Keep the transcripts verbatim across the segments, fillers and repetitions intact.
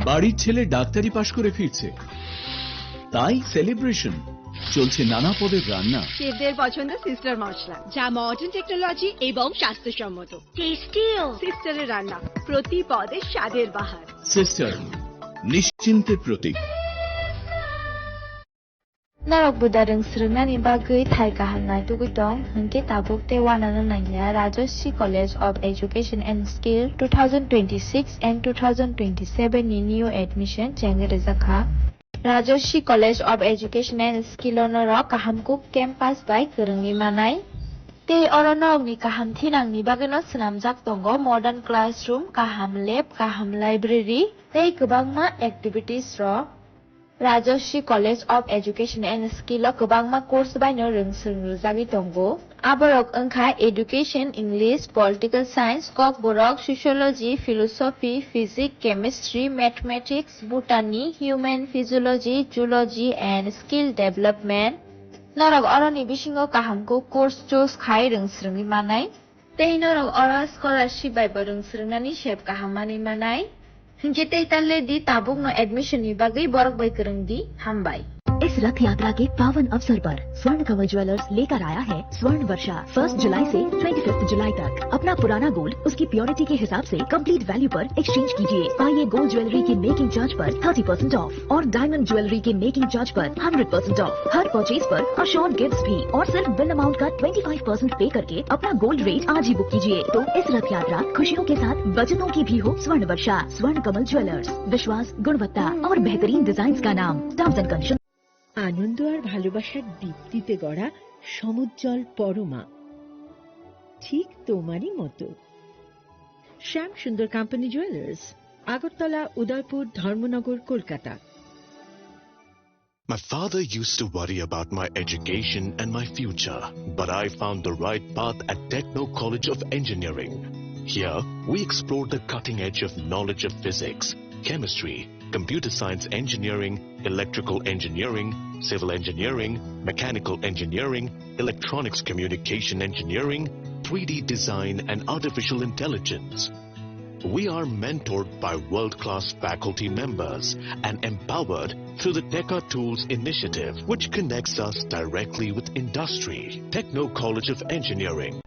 বাড়ির ছেলে ডাক্তারি পাশ করে ফিরছে, তাই সেলিব্রেশন। চলছে নানা পদের রান্না। শেফদের পছন্দ সিস্টার মশলা, যা মডার্ন টেকনোলজি এবং স্বাস্থ্যসম্মত। টেস্টিও। সিস্টারের রান্না, প্রতি পদে স্বাদের বাহার। সিস্টার, নিশ্চিন্তের প্রতীক। Norok buda rwng swrwngnani bagwi thai kaham naitugwi tong, hwnkhe tabuk tei uanano nangya Rajashree College of Education and Skill two thousand twenty-six and two thousand twenty-seven ni new admission chengwi rwjakha. Rajashree College of Education and Skill o norok kaham kuk campus bai kwrwngwi manai. Tei oro norokni kaham thinangni bagwino swnamjak tongo modern classroom, kaham lab, kaham library tei kwbangma activities rok. Rajashree College of Education and Skill o kwbangma course baino rwng swrwng rwjagwi tongo. Aborok wngkha Education, English, Political Science, Kokborok, Sociology, Philosophy, Physics, Chemistry, Mathematics, Botany, Human Physiology, Zoology and Skill Development. Norok oroni bisingo kaham kuk course choose khai rwng swrwngwi manai. Tei norok oro scholarship bai bo rwng swrwngnani sep kaham manwi manai. Hinkhe tei ta le di, tabukno admission ni bagwi borok bai kwrwng di. Hambai. इस रथ यात्रा के पावन अवसर पर स्वर्ण कमल ज्वेलर्स लेकर आया है स्वर्ण वर्षा। फर्स्ट जुलाई से ट्वेंटी फिफ्थ जुलाई तक अपना पुराना गोल्ड उसकी प्योरिटी के हिसाब से कंप्लीट वैल्यू पर एक्सचेंज कीजिए। आइए गोल्ड ज्वेलरी की मेकिंग चार्ज पर थर्टी परसेंट ऑफ और डायमंड ज्वेलरी के मेकिंग चार्ज पर हंड्रेड परसेंट ऑफ। हर परचेज पर अश्योर्ड गिफ्ट्स भी और सिर्फ बिल अमाउंट का ट्वेंटी फ़ाइव परसेंट पे करके अपना गोल्ड रेट आज ही बुक कीजिए। तो इस रथ यात्रा खुशियों के साथ बचतों की भी हो स्वर्ण वर्षा। स्वर्ण कमल ज्वेलर्स, विश्वास, गुणवत्ता और बेहतरीन डिजाइन का नाम। Terms and condition. আনন্দ আর ভালোবাসার দীপ্তিতে গড়া সমুজ্জ্বল পরমা, ঠিক তোমারই মতো। শ্যাম সুন্দর কোম্পানি জুয়েলার্স, আগরতলা, উদয়পুর, ধর্মনগর, Kolkata. My father used to worry about my education and my future, but I found the right path at Techno College of Engineering. Here, we explore the cutting edge of knowledge of physics, chemistry, computer science engineering, electrical engineering, civil engineering, mechanical engineering, electronics communication engineering, three D design, and artificial intelligence. We are mentored by world-class faculty members and empowered through the Teka Tools initiative, which connects us directly with industry. Techno College of Engineering.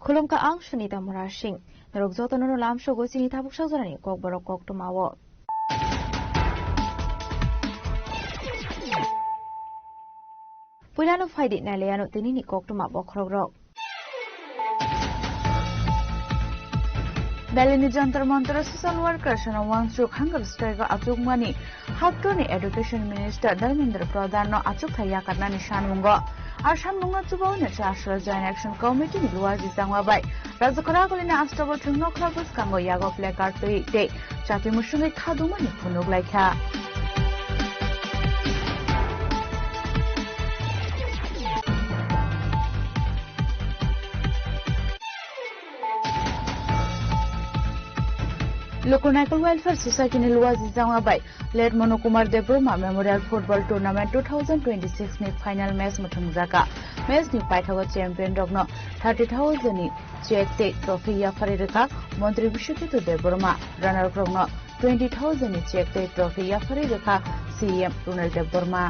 Khulumkha, ang Sunita Murasing. Norok jotono no lamsogo chini tabuk sajorani kokborok koktwmao. Puilano phaidi nailaiano tinini koktwma bokhorokrok. Delhi ni Jantar Mantar o social workers no wansuk hunger strike o achukmani haptoni Education Minister Dharmendra Pradhan no achukthai yakatnani sanmungo. A sanmungno chubawi no Chasra Joint Action Committee ni Luaji Jangma bai Rajya Khoraguli ni Ashtabal Thwng Nokla bwskango yago placard twi tei chati musungwi khadumani phunuk laikha. Luku Naikol Welfare Society ni Luaji Jangma bai Late Manu Kumar Debbarma Memorial Football Tournament two thousand twenty-six ni final match mwthwngjaka. Match ni paithago champion rokno thirty thousand ni cheque tei trophy yapharwi rwkha Montri Biswaketu Debbarma, runner up rokno twenty thousand ni cheque tei trophy yapharwi rwkha C E M Runal Debbarma.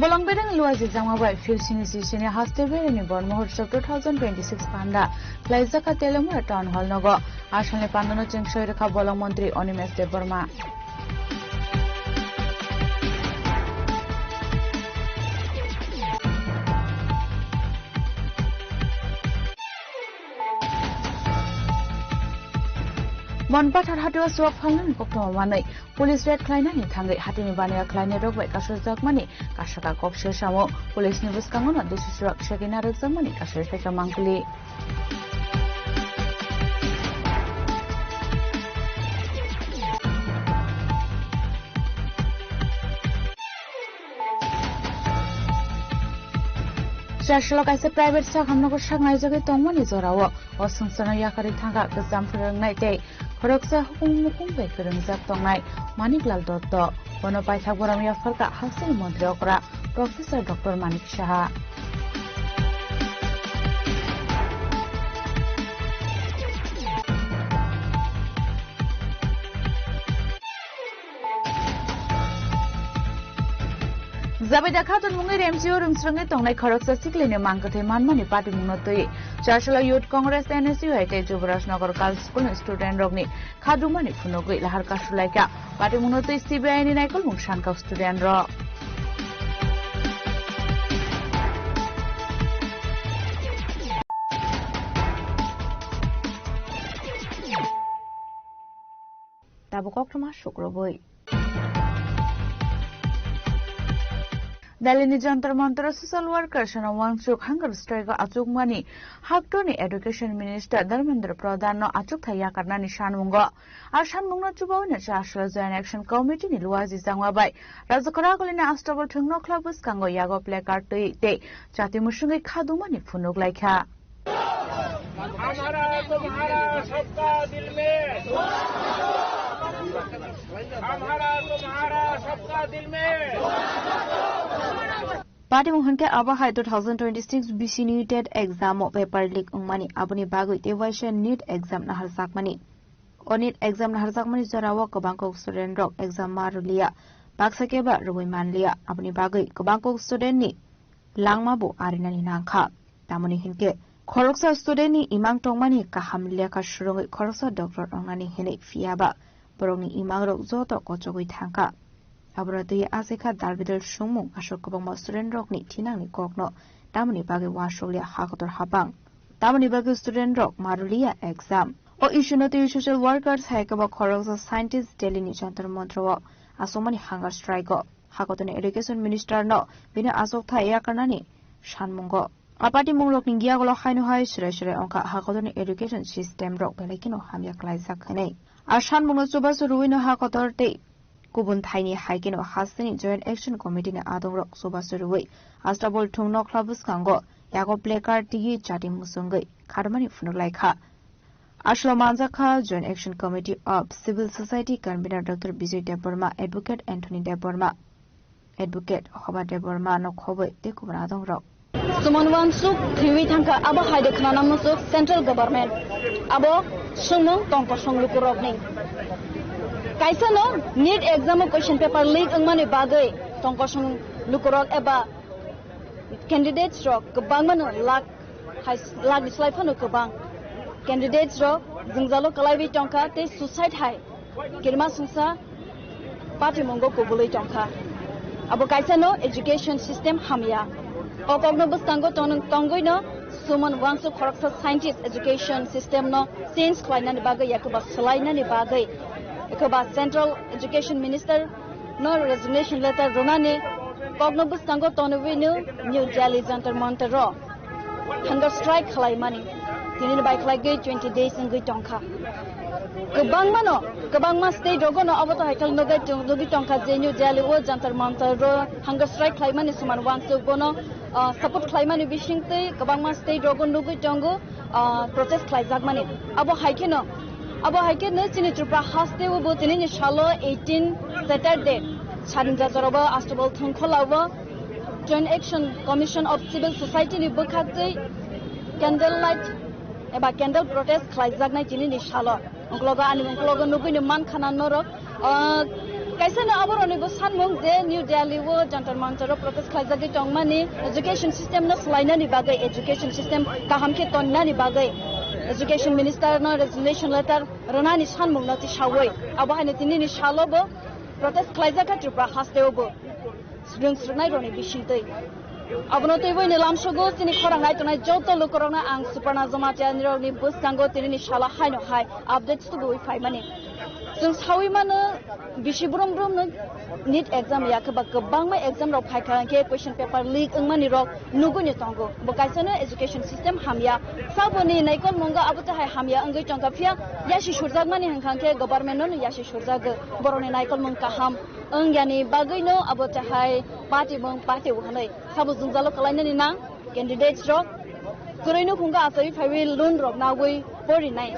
Bolong bedeng Luaji Jangma bai field sini sisini haste bereni bon mohotsav two thousand twenty-six panda khlaijaka Telemura Town Hall nogo. Asalni pandano chwngsoi rwkha Bolong Montri Animesh Debbarma. Bonpathar hatio swk phalnani koktwma manwi police raid khlainani thangwi hatini baniya khlainai rok bai kasukjakmani kasaka kok se samo. Police ni bwskango no D C C rok segwi narwkjakmani kasui khaika mangpili. Chaslo kaisa private sakham nogo saknai jagwi tongmani jorao o swngcharno yakarwi thangkha kwcham phwrwngnai tei khoroksa hukum mukum bai kwrwngjak tongnai Manik Lal Dotto. Bono paithak borom yapharkha hasteni montri okra Professor Doctor Manik Saha. Jabeda Khatun mungwi remsio rwngsrwngwi tongnai khoroksa siklini mang kwthwi manmani patimungno twi Chasla Youth Congress, N S U I tei Jubraj Nagar Girls School ni student rokni khadumani phunugwi lahar kasulaikha. Patimungno twi C B I ni naikolmung sankha student rok. Tabuk koktwma sukrubwi. Delhi ni Jantar Mantar o social worker Sonam Wangchuk hunger strike o achukmani haktorni Education Minister Dharmendra Pradhan no achukthai yakarnani sanmungo. A sanmungno chubawi no Chasla Joint Action Committee ni Luaji Jangma bai Rajakhara Agulini Astabal thwngno khla bwskango yago placard twi tei chati musungwi khadumani phunuk laikha. हमारा तुम्हारा सबका दिल में, हमारा तुम्हारा सबका दिल में। Patimung hwnkhe abo hai two thousand twenty-six B C NEET exam o paper leak wngmani, aboni bagwi tei waisa NEET exam naharjakmani. O NEET exam naharjakmani jorao kwbang kok student rok exam ma rwliya, baksa khe ba rwui manliya, aboni bagwi kwbang kok student ni langma bo arinani nangkha. Tamoni hinkhe khoroksa student ni imang tongmani kaham lekha swrwngwi khoroksa doctor wngnani hinwi, phiya ba borokni imang rok joto kochogwi thangkha. Abono twi achaikha darbidal songmung aswk kwbangma student rokni thinangni kokno tamoni bagwi uansukliya hakotor hapang. Tamoni bagwi student rok ma rwliya exam. O issue no twi social workers hai kwbangma khoroksa scientist Delhi ni Jantar Mantar o aswkmani hunger strike o. Hakotorni Education Minister no bini achukthai yakarnani sanmungo. A patimung rokni giyagulo haino hai swrai swrai wngkha hakotorni education system rok belai kheno hamya klaijak hinwi. A sanmungno chubachu rwino hakotor tei kubun thaini hai kheno hasteni Joint Action Committee ni adongrok chubachu rwui Astabol thwngno khla bwskango yago placard tigi chati musungwi kharmani phunuk laikha. Aslo manjakha Joint Action Committee of Civil Society Convener Doctor Bijoy Debbarma, Advocate Anthony Debbarma, Advocate Hoba Debbarma no khobwi tei kubun adongrok. Suman Wangsuk thwiwi thangkha, abo hai de khwnana muchuk central government. Abo sumung tongkosong lukurokni. Kaisa no NEET exam o question paper leak wngmani bagwi tongkosong lukurok eba candidates rok kwbangma no lakh hai lakh ni slai phano kwbang candidates rok jwngjalo kwlaiwi tongkha tei suicide hai kirima songsa patimungo kubului tongkha. Abo kaisa no education system hamya. O kokno bwskango tong-, tongwi no Suman Wangchuk khoroksa scientist education system no change khlainani bagwi, yakoba swlainani bagwi, yakoba Central Education Minister no resignation letter rwnani kokno bwskango tonwi no New Delhi Jantar Mantar o hunger strike khlaimani. Tini ni bai khlaigwi twenty days wngwi tongkha. Kwbangma no, kwbangma state rogo no abo to hai khe nugwi tong-, nugwi tongkha je New Delhi o Jantar Mantar o hunger strike khlaimani Suman Wangchuk bono, ah, support khlaimani bisingtwi kwbangma state rogo nugwi tongo, ah, protest khlaijakmani. Abo hai kheno, abo hai kheno chini Tripura haste o bo tini ni salo eighteen Saturday Sadinja Jorabo Astabal Thwngkhwla o Joint Action Commission of Civil Society ni bwkhaktwi candle light eba candle protest khlaijaknai tini ni salo. Uklogo ani uklogo nugwi ni mankha na norok. Ah, kaisa no aboroni bo sanmung je New Delhi o Jantar Mantar o protest khlaijagwi tongmani education system no swlainani bagwi, education system kaham khe tonnani bagwi education minister no resignation letter rwnani sanmung no tisawi abo haino tini ni salo bo protest khlaijakha Tripura haste o bo. Rwngsrwknai rokni bisingtwi. Abono twiwi ni lamsogo chini khorang nai tongnai joto lukurokno ang Suparna Jamatia nirokni bwskango tinini sala haino hai updates tubuwi phaimani. Chwng sawi mano bisi brum brum no NEET exam ya khe ba kwbangma exam rok phaikha hwnkhe question paper leak wngmani rok nugwi ni tongo. Bo kaisa no education system hamya. Saboni naikol mungo abo chahai hamya wngwi tongkha phiya yasi surjakmani hwnkha hwnkhe government no yasi surjago. Borokni naikolmung kaham wngyani bagwino abo chahai party mung party o hwnwi sabo jwngjalo kwlainani nang candidates rok kwrwino phungo achawi phaiwi loan rok nagwi porinai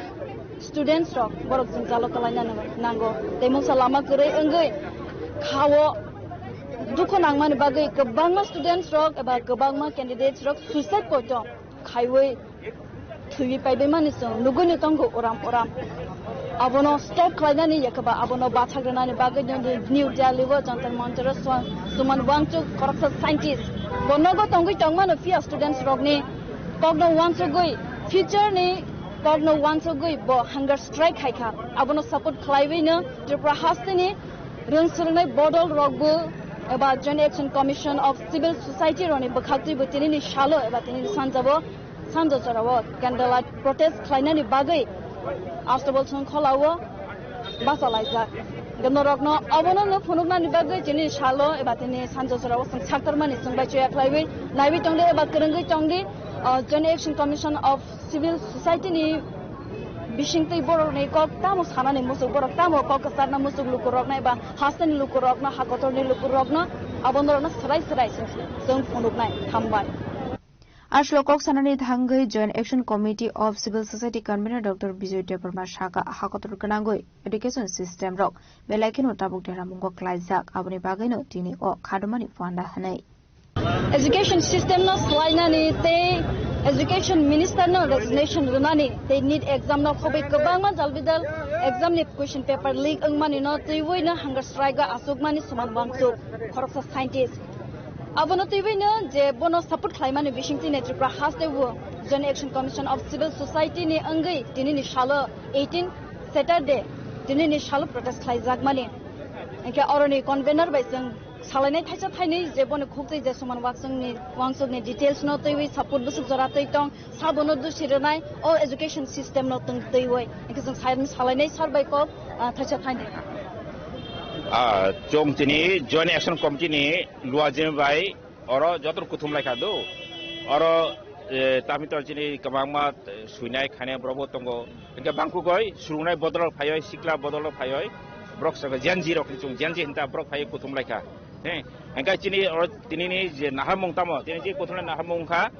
students rok borok jwngjalo kwlainani nango tei mungsa lama kwrwi wngwi khao dukhu nangmani bagwi kwbangma students rok eba kwbangma candidates rok suicide koito khaiwi thwiwi paibaimani chwng nugwino tongo uram uram. Abono stop khlainani yakaba abono bathak rwnani bagwi New Delhi o Jantar Mantar o Suman Wangchuk khoroksa scientist bo nogo tongwi tongmano phiya students rokni kokno wansugwi future ni kokno wansugwi bo hunger strike khaikha. Abono support khlaiwino Tripura hasteni rwng swrwngnai bodol rokbo eba Joint Action Commission of Civil Society rokni bwkhaktwi bo tinini salo eba tinini sanjabo Sanjajorao candlelight protest khlainani bagwi Astabol Songkholao bachalaijak. Norokno obono no phunuknani bagwi chini salo eba tini Sanjajorao chwng saktarmani chwng bai chuya khlaiwi naiwi tongdi eba kwrwngwi tongdi, ah, Joint Action Commission of Civil Society ni bisingtwi borokni kok tamo sanani muchuk, borok tamo kok kwcharna muchuk lukurokno eba hasteni lukurokno, hakotorni lukurokno abo norokno swrai swrai chwng phunuknai. Hambai. Aslo kok sanani thangwi Joint Action Committee of Civil Society Convener Doctor Bijoy Debbarma saka hakotor gwnangwi education system rok belai kheno tabuk deramungo klaijak, aboni bagwino tini o khadumani panda hwnwi. Education system no swlainani tei education minister no resignation rwnani tei NEET exam no khobwi kwbangma jalbidal exam ni question paper leak wngmani no twiwi no hunger strike o achukmani Suman Wangchuk khoroksa scientist. Abono twiwi no je bono support khlaimani bisingtwi no Tripura haste o Joint Action Commission of Civil Society ni wngwi tinini salo eighteen Saturday tinini salo protest khlaijakmani. Hingke oroni convener bai chwng salainai thaisa thainwi je bono khukjai je Suman Wangchukni, Wangchukni details no twiwi support bwswk jora twi tong, sabono dusi rwnai o education system no tong twiwi. Hingke chwng sai-, salainai sar bai kok, ah, thaisa thainwi. Ah, chwng tini Joint Action Committee ni luajim bai oro joto kuthum lai kha do. Oro, eh, tami to chini kwbangma, eh, suinai khainai borok bo tongo. Hingke bangkugoi surungnai bodol rok phaioi, sikla bodol rok phaioi. Borok saka Gen Z rok chwng Gen Z hinta borok phaioi kuthum lai kha. He, hingke chini oro tinini je naharmung tamo, tini je kuthumnai naharmung wngkha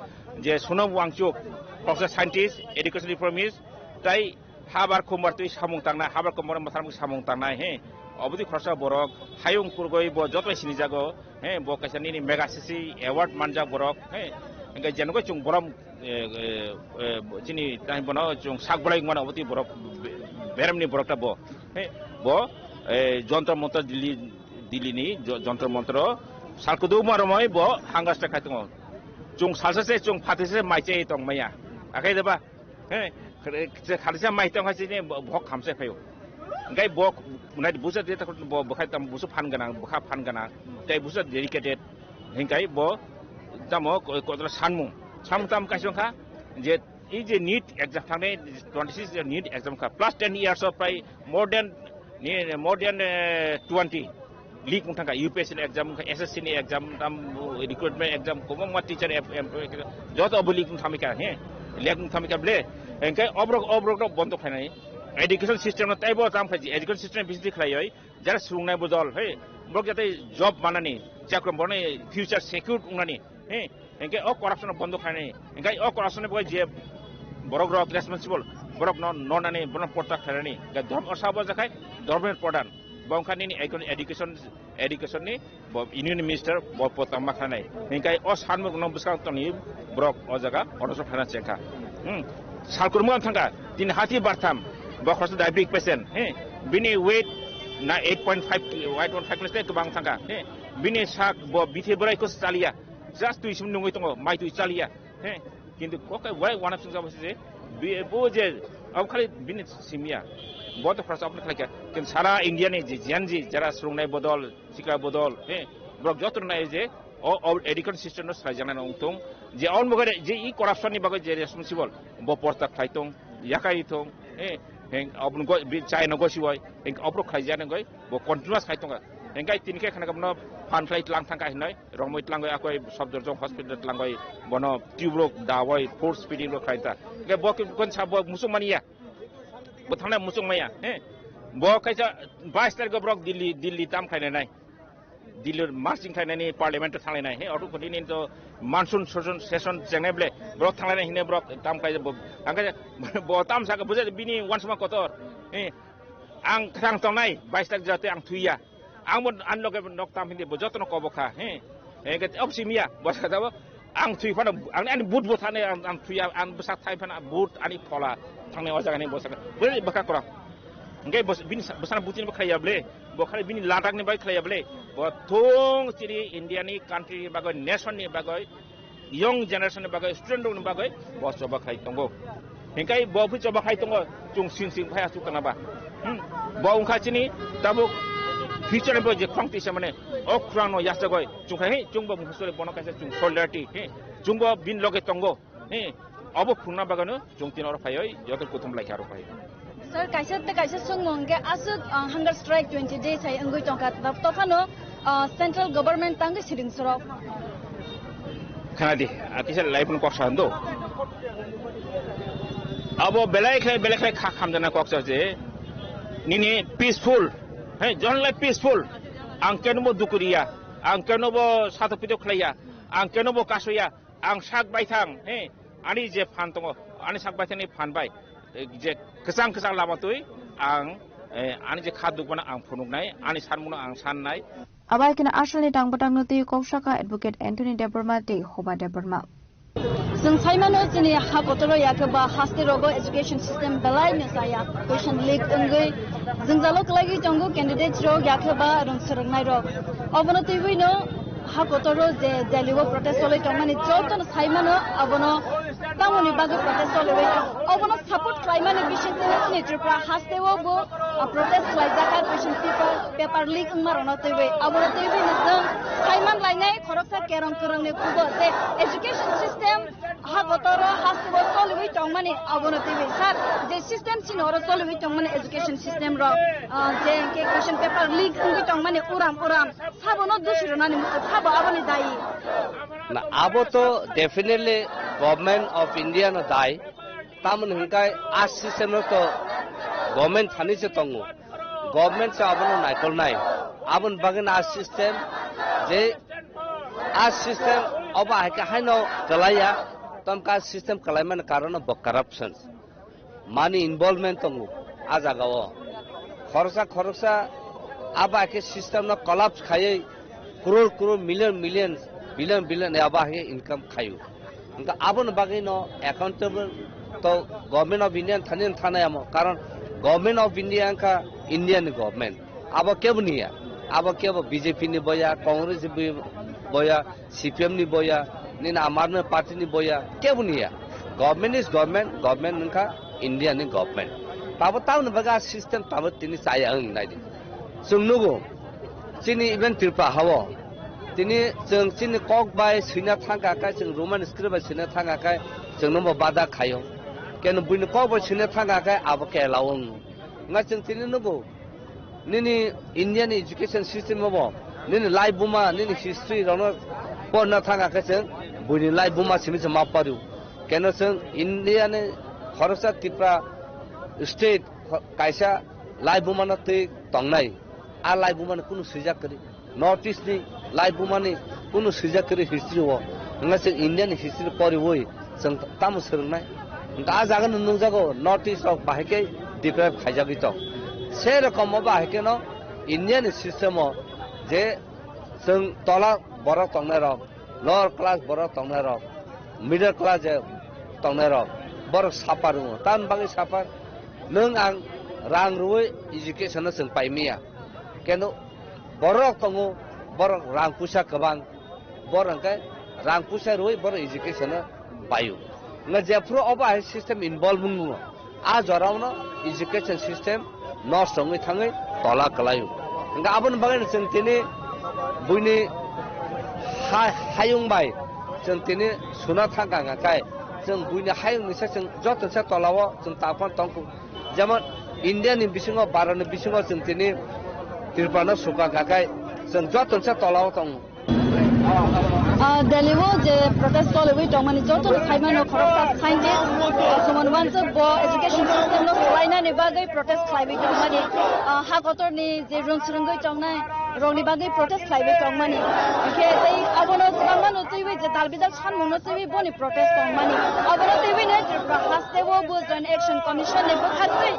je Sonam Wangchuk, professor scientist, education reformist, tai habar khumbar twi samung tangnai, habar khumbar mwthang samung tangnai, he. Obodi khoroksa borok, hayung kurgoi bo joto sinijago, he, bo kaisa nini mega C C award manjak borok, he. Hingke jenogo chwng borom, eh, eh, eh, chini tai bono chwng sak bolai mano obodi borok be-, beremni borok ta bo, he. Bo, eh, Jantar Mantar Delhi, Delhi ni jo-, Jantar Mantar o sal kudu maromoi bo hunger strike khai tongo. Chwng salsa se chwng phatisa se mai chai tong maya. Akai deba, He, khalisa mai tong hai chini bo-, bohok khamse phaio. Hingkai bo nai busa de ta bo bwkhai tam busu phan gana, bwkha phan gana. Tai busa dedicated. Hingkai bo tamo ko-, kotra sanmung. Sanmung tam kaisong kha je i je NEET exam thangnai twenty six je NEET exam kha. Plus ten years of prai more than ni more than, eh, twenty leak wng thangkha, U P S C ni exam wngkha, S S C ni exam, tam, recruitment exam, kwbangma teacher em-, em-, joto obo leak wng thamikha, he, leak wng thamikha ble. Hingke oborok, oborok no bondo khlainai, education system no taibo tam khlai, education system bising khlaioi, jara swrwngnai bodol, he, borok jate job manani, chakri borokni future secured wngnani, he, hingke o corruption no bondo khlainai, hingke o corruption ni bagwi je borok rok responsible, borok no nonani, borok no porta khlainani, hingke dhormo sabo jakhai, Dharmendra Pradhan, bo wngkha nini edu-, education, education ni bo union minister bo potang ma khanai. Hingkai o sanmung no bwskang toni borok o jaga onoso phana chengkha. Hmm. Salkurmo thangkha, tini hati bartham, bo khoroksa diabetic patient, he, bini weight na eight point five, eight point five kilo kwbang thangkha, he, bini sak bo bithi borai kos chaliya, just twi sim nungwi tongo, mai twi chaliya, he, kintu kokai wai wana sung jabo se, bi-, bo je, abo khali bini simya, bo to khoroksa apni khlaikha, kintu sara India ni je Gen Z jara swrwngnai bodol, sikla bodol, he, borok joto nai je, O, o education system no salaijaknai wng thung, je on bagwi je i corruption ni bagwi je responsible, bo porta khlai thung, yakai thung, eh, heng, oboni go-, bi-, chai no gosi oi, heng, obro khlai jani goi, bo continuous khai thung. Hengkai tini khe khana bono phan khlai tlang thang kha hinoi, romoi tlang goi akoi Safdarjung hospital tlang goi, bono tube rok da oi, force feeding rok khlai ta. Hengkai bo ke kon sa bo musuk mani ya. Bo thangnai musuk maya, he. Bo kaisa bais tarikh borok Delhi, Delhi tam khlai nai. Delhi marching khlainani, parliament o thanglainai, he, auto kotini to monsoon session, session chengnai ble, borok thanglainai hine borok tam kai bo, ang kai bo tam saka bujai bini wansuma kotor, he, ang khang tongnai, bais tak jate ang thuya, ang bo an loge nok tam hindi bo jotono kobo kha, he, he, ke op simia, bo sa jabo, ang thui phano, ang ani but bo thani ang, ang thuya, ang bwsak thai phano but ani phola thangnai o jaga ni bo saka, bo bwkha korang. Hingke bos-, bini sa-, bwsano buchini bo khlaiya ble, bo khali bini ladakni bai khlaiya ble, bo thung chini India ni country ni bagwi, nation ni bagwi, young generation ni bagwi, student rok ni bagwi, bo choba khai tongo. Hingkai bo phi choba khai tongo, chung sin sin phai asuk kana ba. Hmm. Bo wngkha chini tabuk future ni bo je khong tisa mane, o khurang no yasagoi, chung khai, he, chung bo mukhusole bono kaisa chung solidarity, he, chung bo bin loge tongo. He, abo phunukna bagano chwng tini oro phaiwi joto kuthum lai kha aro phai. Sir, kaisa tei kaisa swngmung hwnkhe aswk, ah, hunger strike twenty days hai wngwi tongkha. Tab-, tophano, ah, central government tangwi siring surok. Khana di, ah, kisa live no kok sa do. Abo belai khlai, belai khlai kha khamjana kok sa je. Nini peaceful, he, jon lai peaceful. Ang keno bo dukuriya, ang keno bo sato pito khlaiya, ang keno bo kasoya. Ang sak baithang, he, ani je phan tongo, ani sak baithangni phan bai, eh, je kwchang kwchang lama twi ang, eh, ani je kha dukmano ang phunuknai, ani sanmungno ang sannai. Abo hai kheno asalni tang bwtangno twi kok sakha Advocate Anthony Debbarma tei Hoba Debbarma. Chwng sai mano chini ha kotoro yakhe ba haste rogo education system belai no chaya, question leak wngwi jwngjalo kwlaiwi tongo candidate rok yakhe ba rwng swrwngnai rok. Obono twiwi no ha kotoro je Delhi o protest cholwi tongmani jotono sai mano, abono tamoni bagwi protest cholwi. Obono support khlaimani bisingtwi chini Tripura haste o bo, ah, protest khlaijak, ah, question paper, paper leak wngma rokno twiwi. Abono twiwi no chwng sai man lainai khoroksa kerong kwrwngni kugo je education system ha kotoro haste o choliwi tongmani abono twiwi. Sir, je system chini oro choliwi tongmani education system rok, ah, je hwnkhe question paper leak wngwi tongmani uram uram. Sabono dusi rwnani muchuk, sabo aboni dayi? Na, abo to definitely Government of India no dayi. Tamoni hwnkhe a system no to government thani se tongo. Government se abono naikolnai. Aboni bagwi no a system je a system obo hai khe haino kwlaiya, tamkhe a system kwlaimani karon bo corruption. Mani involvement tongo a jaga o. Khoroksa khoroksa abo hai khe system no collapse khaiwi crore crore, million million, billion billion abo hai khe income khaio. Hwnkhe aboni bagwi no accountable to Government of India thani thana amo, karon Government of India wngkha India ni government. Abo kebo niya. Abo kebo B J P ni boya, Congress ni boya, C P M ni boya, nini Aam Aadmi Party ni boya, kebo niya. Government is government, government wngkha India ni government. Tabo tamoni bagwi a system tabo tini chaya wng naidi. Chwng nugo, chini even Tripura hao, tini chwng chini kok bai swina thangkha khe, chwng Roman script bai swina thangkha khe, chwngno bo bada khaio. Keno buini kok bai swina thangkha khe abo khe allow wngo. Wngkha chwng tini nugo, nini India ni education system o bo nini lai buma, nini history rokno porna thangkha khe chwng buini lai buma simi se ma pario. Keno chwng India ni khoroksa Tripura state kho-, kaisa lai buma no twi tongnai. A lai buma ni kunu swijak kwrwi. North East ni lai bumani kunu swijak kwrwi history o. Wngkha chwng India ni history poriwi chwng tamo swrwngnai. Hwnkhe a jaga no nukjago North East rok bahai khe deprive khaijagwi tong. Se rokomo bahai kheno India ni system o je chwng tola borok tongnai rok, lower class borok tongnai rok, middle class je tongnai rok, borok suffer wngo. Tamoni bagwi suffer? Nwng ang rang rwui education no chwng pai maya. Keno borok tongo, borok rang puisa kwbang, borok hwnkhe rang puisa rwui borok education no paio. Nga jephuru obo hai system involve wngo, a jorao no education system nosto wngwi thangwi tola kwlaio. Hwnkhe aboni bagwi no chwng tini buini Ha, hayung bai chwng tini suna thangka hwnkha khe, chwng buini hayungni se chwng joto se tolao chwng tangphano tongkuk. Jemon India ni bisingo, Bharat ni bisingo chwng tini Tripura no suka hwnkha khe, chwng joto se tolao tongo. Ah, Delhi o je protest choliwi tongmani joto ni phaimano khoroksa sainje Suman Wansuk bo education system no swlainani bagwi protest khlaiwi tongmani, ah, ha kotorni je rwng swrwngwi tongnai rokni bagwi protest khlaiwi tongmani. Hwnkhe tei abono kwbangma no twiwi je dal bijal sanmungno twiwi boni protest tongmani. Abono twiwi no Tripura hasteo bo Joint Action Commission ni bwkhaktwi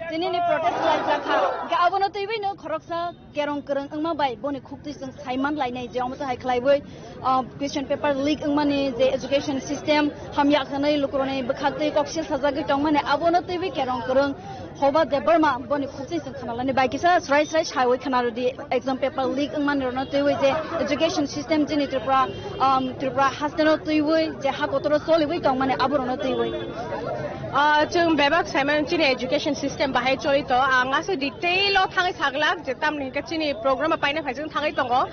tinini protest khlaijak kha. Hwnkhe abono twiwi no khoroksa kerong kwrwng wngma bai boni khuktwi chwng saiman lainai je omo hai khlaiwi, ah, question paper leak wngmani je education system hamya khanai lukuroni bwkhaktwi koksil sajagwi tongmani abono twiwi kerong kwrwng Hoba Debbarma boni khukching chwng khna lani bai kisa srai srai saiwi khna rwdi exam paper leak wngmani rokno twiwi je education system chini Tripura, um, Tripura hasteno twiwi je ha kotoro choliwi tongmani aborokno twiwi. Ah, chwng bebak saiman chini education system bahai choli to, ang aswk detail o thangwi saglak je tamni hwnkhe chini program o paina phaijak thangwi tongo.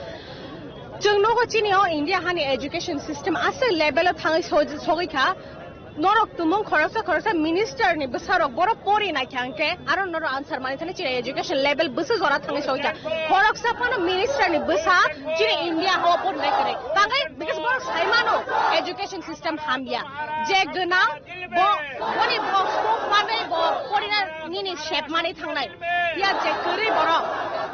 Chwng nogo chini o India hani education system aswk level o thangwi so-, sogwi kha. Norok tumung khoroksa khoroksa minister ni bwsarok borok pori naikha hwnkhe aro norok answer mani thani chini education level bwswk jora thangwi sogwi kha. Khoroksa phano minister ni bwsa chini India hao pori nai kwrwi. Tangwi because borok sai mano education system hamya. Je gwnang bo, boni bo scope manwi bo porina nini sep manwi thangnai. Ya je kwrwi borok,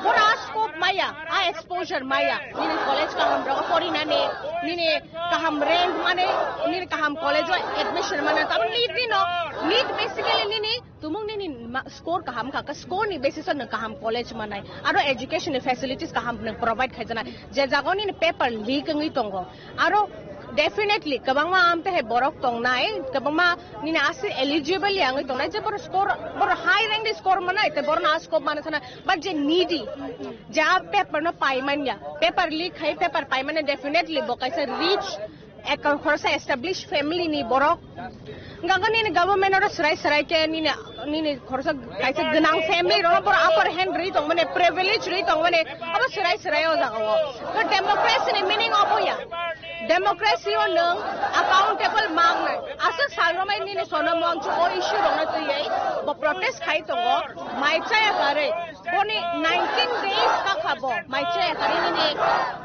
bora scope maya, a exposure maya. Nini college kaham rogo porinani, nini kaham rank mane, nini kaham college o admission mane, tamo NEET ni no, NEET basically nini tumung nini ma-, score kaham kha, ka score ni basis o nwng kaham college manai, aro education ni facilities kaham nwng provide khaijanai. Je jaga o nini paper leak wngwi tongo, aro definitely kwbangma amte hai borok tongnai, kwbangma nini aswk eligible ya wngwi tongnai, je borok score, borok high rank ni score manai, te borok no a scope mano thana, but je needy, je a paper no pai manya, paper leak khai paper pai manya, definitely bo kaisa rich, ekkan khoroksa established family ni borok. Hwnkha khe nini government oro swrai swrai khe nini, nini khoroksa kaisa gwnang family rok borok upper hand rwi tongmani, privilege rwi tongmani, abo swrai swrai o jaga o. To democracy ni meaning obo ya. Democracy o nwng accountable mangnai. Aswk sal romai nini sono moncho o issue rokno twiwi bo protest khai tongo, mai chaya karwi. Boni nineteen days kakha bo mai chaya karwi nini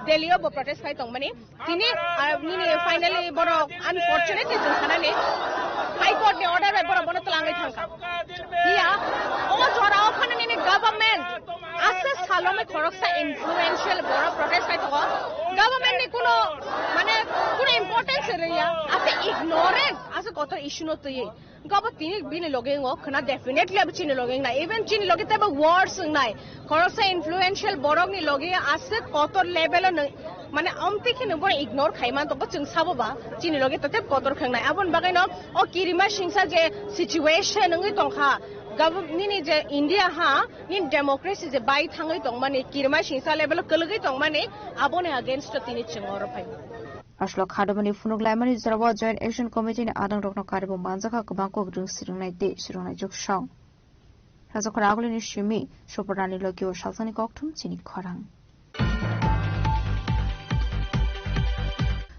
Delhi o bo protest khai tongmani. Tini, ah, nini finally borok unfortunately chwng sanani High Court ni order bai borok bono twlangwi thangkha. Iya, o jora o phano nini government aswk salomai khoroksa influential borok protest khai tongo. Government ni kuno, mane, kuno importance rwya, aswk ignorance, aswk kotor issue no twiwi. Gabo tini bini loge wngo khna, definitely abo chini loge wngnai, even chini loge tebo worse wngnai. Khoroksa influential borokni loge aswk kotor level o nwng, mane, omtwi khe nwng bono ignore khai man tongo, chwng sabo ba chini loge totep kotor khe wngnai. Aboni bagwi no o kirima singsa je situation wngwi tongkha, gabo nini je India ha, nini democracy je bai thangwi tongmani, kirima singsa level o kwlwgwi tongmani, aboni against o tini chwng oro phai. Aswk khadomani phunuk laimani jorao Joint Action Committee ni adang rokno karibo manjakha kwbang kok rwng swrwngnai tei swrwngnai joksong. Rajakhor agulini simi Supornani logi o salsani kokthum chini khorang.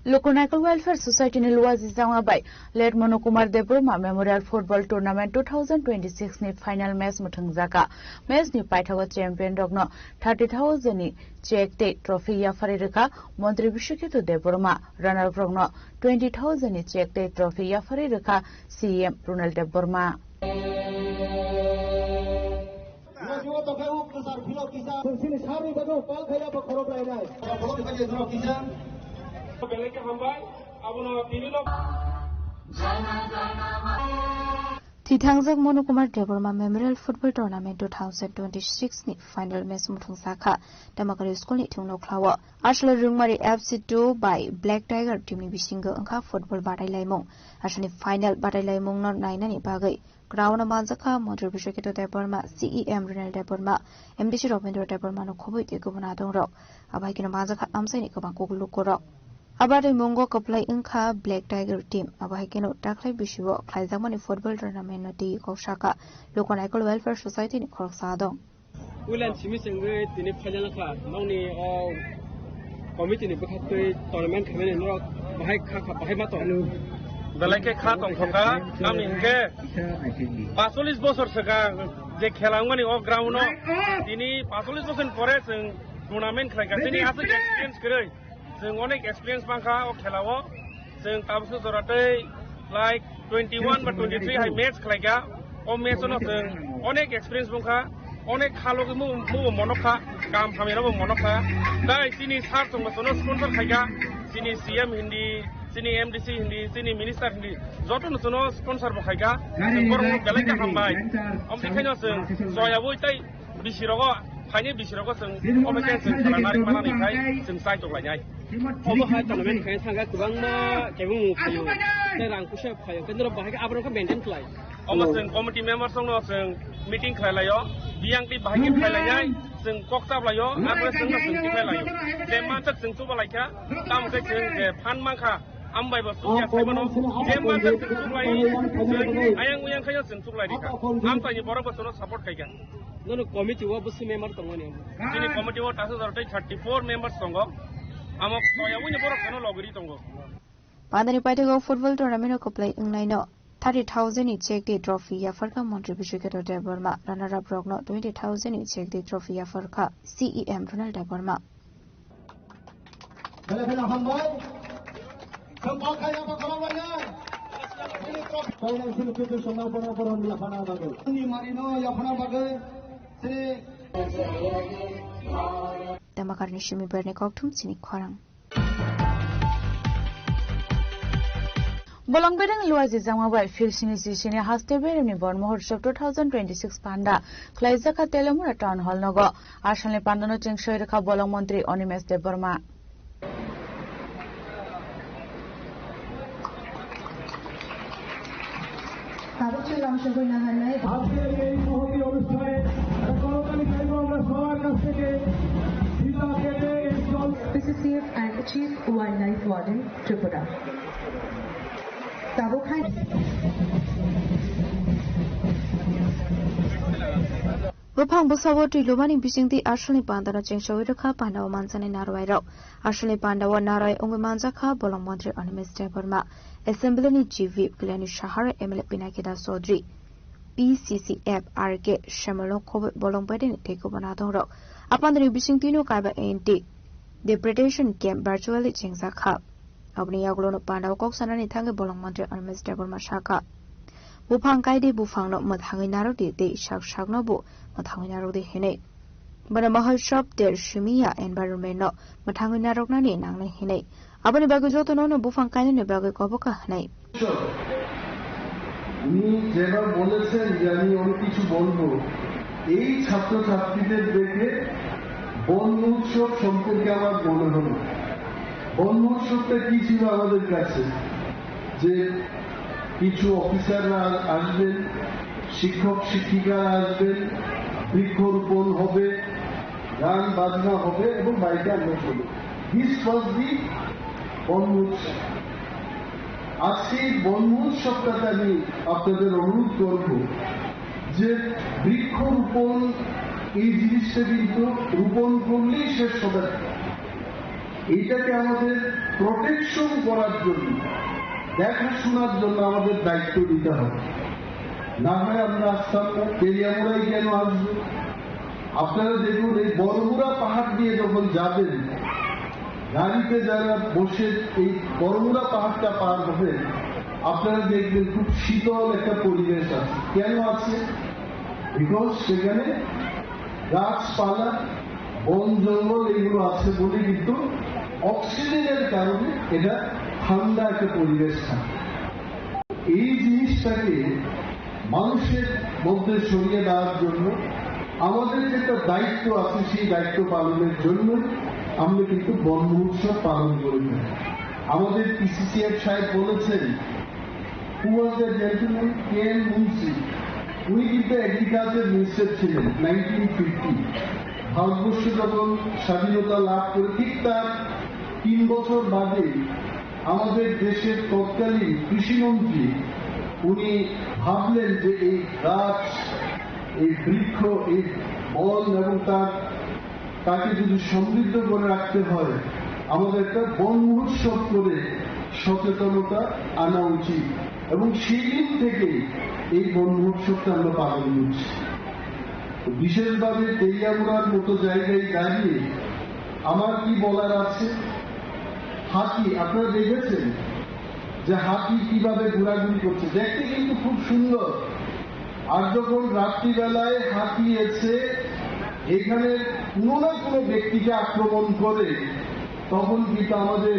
Lokonaikal Welfare Society ni luwa jijama bai Late Manu Kumar Debbarma Memorial Football Tournament two thousand twenty-six ni final match mwthwngjaka. Match ni paithago champion rokno thirty thousand ni cheque tei trophy yaphari rwkha Montri Biswaketu Debbarma, runner up rokno twenty thousand ni cheque tei trophy yaphari rwkha C E M Ronald Debbarma. Thithangjak Manu Kumar Debbarma Memorial Football Tournament two thousand twenty-six ni final match muthung sakha Tamakari School ni thwngno khlao. Aswk Rwngmari F C two bai Black Tiger team ni bisingo wngkha football batailaimung. Aswkni final batailaimungno nainani bagwi ground o manjakha Montri Biswaketu Debbarma, C E M Ronald Debbarma, M D C Robindra Debbarma no khobwi tei kubun adongrok. Abo hai kheno manjakha amchaini kwbang kuk lukurok. Abo twi mungo kwplai wngkha Black Tiger team. Abo hai kheno takhwlai bisio khlaijakmani football tournament no twi kok saka Lokonaikal Welfare Society ni khoroksa adong. William simi chengwi tini final kha nokni o Committee ni bwkhaktwi tournament khaimani norok bahai kha, kha, bahai ma tong? Belai khe kha tongthokha, tamni hinkhe pasolis bosor swkang je khela wngmani o ground o, tini pasolis bosor ni pore chwng tournament khlaikha, chini aswk experience kwrwi, chwng onek experience mankha o khela o, chwng tabukhe jora tei like twenty one ba twenty three hai match khlaikha. O match no chwng onek experience wngkha, onek khalogwi mu-, mubo monokha, kam hamya rokbo monokha. Tai chini sir chwngbo chwngno sponsor khaikha, chini C M hindi, chini M D C hindi, chini minister hindi, jotono chwngno sponsor bo khaikha. Chwng borokno belai khe hambai. Omtwi khaino chwng choyaui tai bisi rogo, phaini bisi rogo chwng omo khe chwng khela nari manani khai chwng chai tok lainai. Obo hai tournament khe thangkha kwbangma kebeng phaio, tei rang kusa phaio, tei norok bahai khe aborok khe maintain khlai. Omo chwng committee members rokno chwng meeting khlai laio, biyang tei bahai khe khlai lainai, chwng kok chap laio, aborok chwngno chwng tikhlai laio. Je mansak chwng chuba laikha, tamo khe chwng je phan mankha, ambai bo chukya khlai mano, je mansak chwng chuklai, chwng ayang uyang khaino chwng chuklai rikha. Amchaini borok bo chwngno support khaikha. Nono committee o bwswk member tongmani? Chini committee o tasuk jora tei thirty four members tongo. Amo toya wngni borok phano logri tongo. Pandani paithago football tournament o kwplai wngnaino thirty thousand ni check tei trophy yapharkha Montri Biswikhetra Debbarma, runner up rokno twenty thousand ni check tei trophy yapharkha C E M Ronald Debbarma. Bela bela hambai. Sempal kaya apa kalau banyak? Ini trok. Kaya sini pintu semua pernah pernah di lapangan bagai. Ini marino ya pernah bagai. Sini. Tamakarni simi berne kokthum sini khorang. Bolong bedeng luaji jangma bai Phil sini sisini haste beremni Bon Mahotsav two thousand twenty-six panda khlaijak kha Telemura Town Hall nogo. Asalni pandano chengsoirwkha Bolong Montri Animesh Debbarma. Tabuk chwng lamsogwi naharnai. আজকের এই মহতী অনুষ্ঠানে একটা করতালি চাইবো আমরা সবার কাছ থেকে। ফিতা কেটে এই জল P C C F and Chief Wildlife Warden, Tripura. Tabuk hai. Buphang bwsao twi lubani bisingtwi asalni pandano chengsowi rwkha pandao manjaknai narwai rok. Asalni pandao narwai wngwi manjakha Bolong Montri Animesh Debbarma, Assembly ni G V P Kalyani Sahar, M L A Pinaki Das Chaudhary, P C C F R K Samuel Khoboi Bolong Bedeni tei kubun adongrok. A pandani bisingtwino kaiba anti depredation camp virtually chengjakha. Aboni yagulono pandao kok sanani thangwi Bolong Montri Animesh Debbarma sakha, buphang kaidi buphangno mwthangwi narwkdi tei sak sakno bo mwthangwi narwkdi hinwi. Bono Mahotsav ter simiya environment no mwthangwi narwknani nangnai hinwi. Aboni bagwi jotono no buphang kainani bagwi kobokha hinwi. উনি যেবার বলেছেন যে আমি অনেক কিছু বলবো, এই ছাত্রছাত্রীদের দেখে বন মহোৎসব সম্পর্কে আমার মনে হলো। বন মহোৎসবটা কি ছিল আমাদের কাছে? যে কিছু অফিসাররা আসবেন, শিক্ষক শিক্ষিকারা আসবেন, বৃক্ষরোপণ হবে, গান বাজনা হবে এবং বাড়িতে আমরা চলে। This was the বন মহোৎসব। আজকে এই বন মহোৎসবটাতে আমি আপনাদের অনুরোধ করব যে বৃক্ষরোপণ এই জিনিসটা কিন্তু রোপণ করলেই শেষ হবে না। এইটাকে আমাদের প্রোটেকশন করার জন্য, দেখাশোনার জন্য আমাদের দায়িত্ব নিতে হবে। না হয় আমরা আসতাম না। তেলিয়ামুড়ায় কেন আসবো? আপনারা দেখুন, এই বড়মুড়া পাহাড় দিয়ে যখন যাবেন, গাড়িতে যারা বসে এই বড়মুড়া পাহাড়টা পার হবেন, আপনারা দেখবেন খুব শীতল একটা পরিবেশ আছে। কেন আছে? বিকজ সেখানে গাছপালা, বন জঙ্গল এগুলো আছে বলে কিন্তু অক্সিজেনের কারণে এটা ঠান্ডা একটা পরিবেশ থাকে। এই জিনিসটাকে মানুষের মধ্যে ছড়িয়ে দেওয়ার জন্য আমাদের যে একটা দায়িত্ব আছে, সেই দায়িত্ব পালনের জন্য আমরা কিন্তু বন মহোৎসব পালন করে থাকি। আমাদের পিসিসিএফ সাহেব বলেছেন, Who was the gentleman? K N Munshi. উনি কিন্তু এগ্রিকালচার মিনিস্টার ছিলেন নাইনটিন ফিফটি। ভারতবর্ষ যখন স্বাধীনতা লাভ করে ঠিক তার তিন বছর বাদে আমাদের দেশের তৎকালীন কৃষিমন্ত্রী উনি ভাবলেন যে এই গাছ, এই বৃক্ষ, এই বন এবং তার, তাকে যদি সমৃদ্ধ করে রাখতে হয়, আমাদের একটা বন মহোৎসব করে সচেতনতা আনা উচিত এবং সেই দিন থেকে এই বন মহোৎসবটা আমরা পালন করছি। তো বিশেষভাবে তেলিয়ামুড়ার মতো জায়গায় দাঁড়িয়ে আমার কি বলার আছে? হাতি, আপনারা দেখেছেন যে হাতি কিভাবে ঘোরাঘুরি করছে, দেখতে কিন্তু খুব সুন্দর। আর যখন রাত্রিবেলায় হাতি এসে এখানে কোনো না কোনো ব্যক্তিকে আক্রমণ করে, তখন কিন্তু আমাদের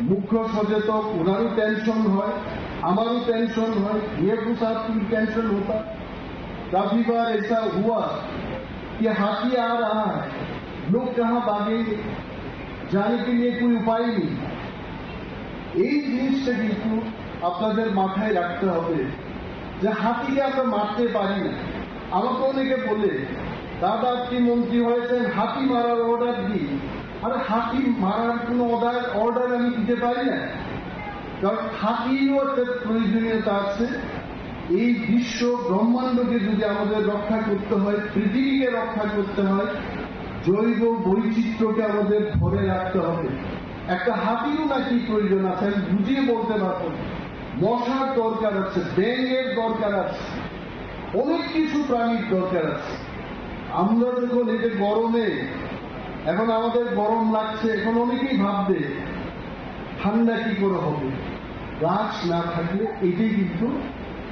মুখ্য সচেতক, ওনারও টেনশন হয়, আমারও টেনশন হয়। ये कुछ आपकी टेंशन होता, काफी बार ऐसा हुआ कि हाथी आ रहा है, लोग कहाँ भागेंगे, जाने के लिए कोई उपाय नहीं। এই জিনিসটা কিন্তু আপনাদের মাথায় রাখতে হবে যে হাতিকে আমরা মারতে পারি না। আমাকে অনেকে বলে, "দাদা, আপনি মন্ত্রী হয়েছেন, হাতি মারার অর্ডার দিন।" আরে, হাতি মারার কোনো অর্ডার, অর্ডার আমি দিতে পারি না, কারণ হাতিরও একটা প্রয়োজনীয়তা আছে। এই বিশ্ব ব্রহ্মাণ্ডকে যদি আমাদের রক্ষা করতে হয়, পৃথিবীকে রক্ষা করতে হয়, জৈব বৈচিত্র্যকে আমাদের ধরে রাখতে হবে। একটা হাতিরও নাকি প্রয়োজন আছে, আমি বুঝিয়ে বলতে পারবো না। মশার দরকার আছে, ব্যাঙের দরকার আছে, অনেক কিছু প্রাণীর দরকার আছে। আমরা যখন এই যে গরমে, এখন আমাদের গরম লাগছে, এখন অনেকেই ভাববে ঠান্ডা কি করে হবে। গাছ না থাকলে এটাই কিন্তু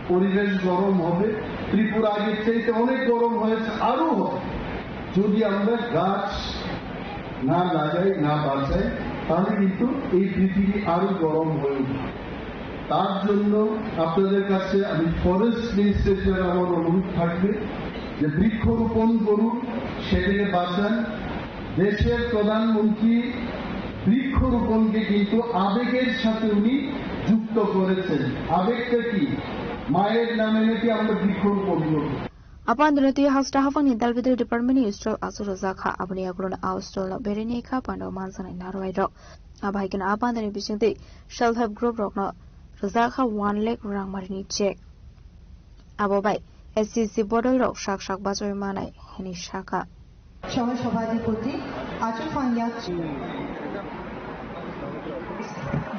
পরিবেশ গরম হবে। ত্রিপুরা আগের চাইতে অনেক গরম হয়েছে, আরো হবে। যদি আমরা গাছ না লাগাই, না বাঁচাই, তাহলে কিন্তু এই পৃথিবী আরো গরম হয়ে উঠবে। তার জন্য আপনাদের কাছে আমি ফরেস্ট মিনিস্টার হিসেবে আমার অনুরোধ থাকবে যে বৃক্ষরোপণ করুন, সেটাকে বাঁচান। দেশের প্রধানমন্ত্রী বৃক্ষরোপণকে কিন্তু আবেগের সাথে উনি যুক্ত করেছেন। আবেগটা কি? মায়ের নামে নাকি আমরা বৃক্ষরোপণ করব। Apan dino twi hasta haphangni Dalbidal Department ni stall aswk rwjak kha, aboni yagulo a stall no berwi kha pando manjaknai narwai rok. Abo hai kheno a pandani bisingtwi self help group rokno rwjak kha one lakh rangmarini check. Abo bai S C C bodol rok sak sak bachaui manai hwnwi sakha. সহ সভাধিপতি আচু ফাংয়া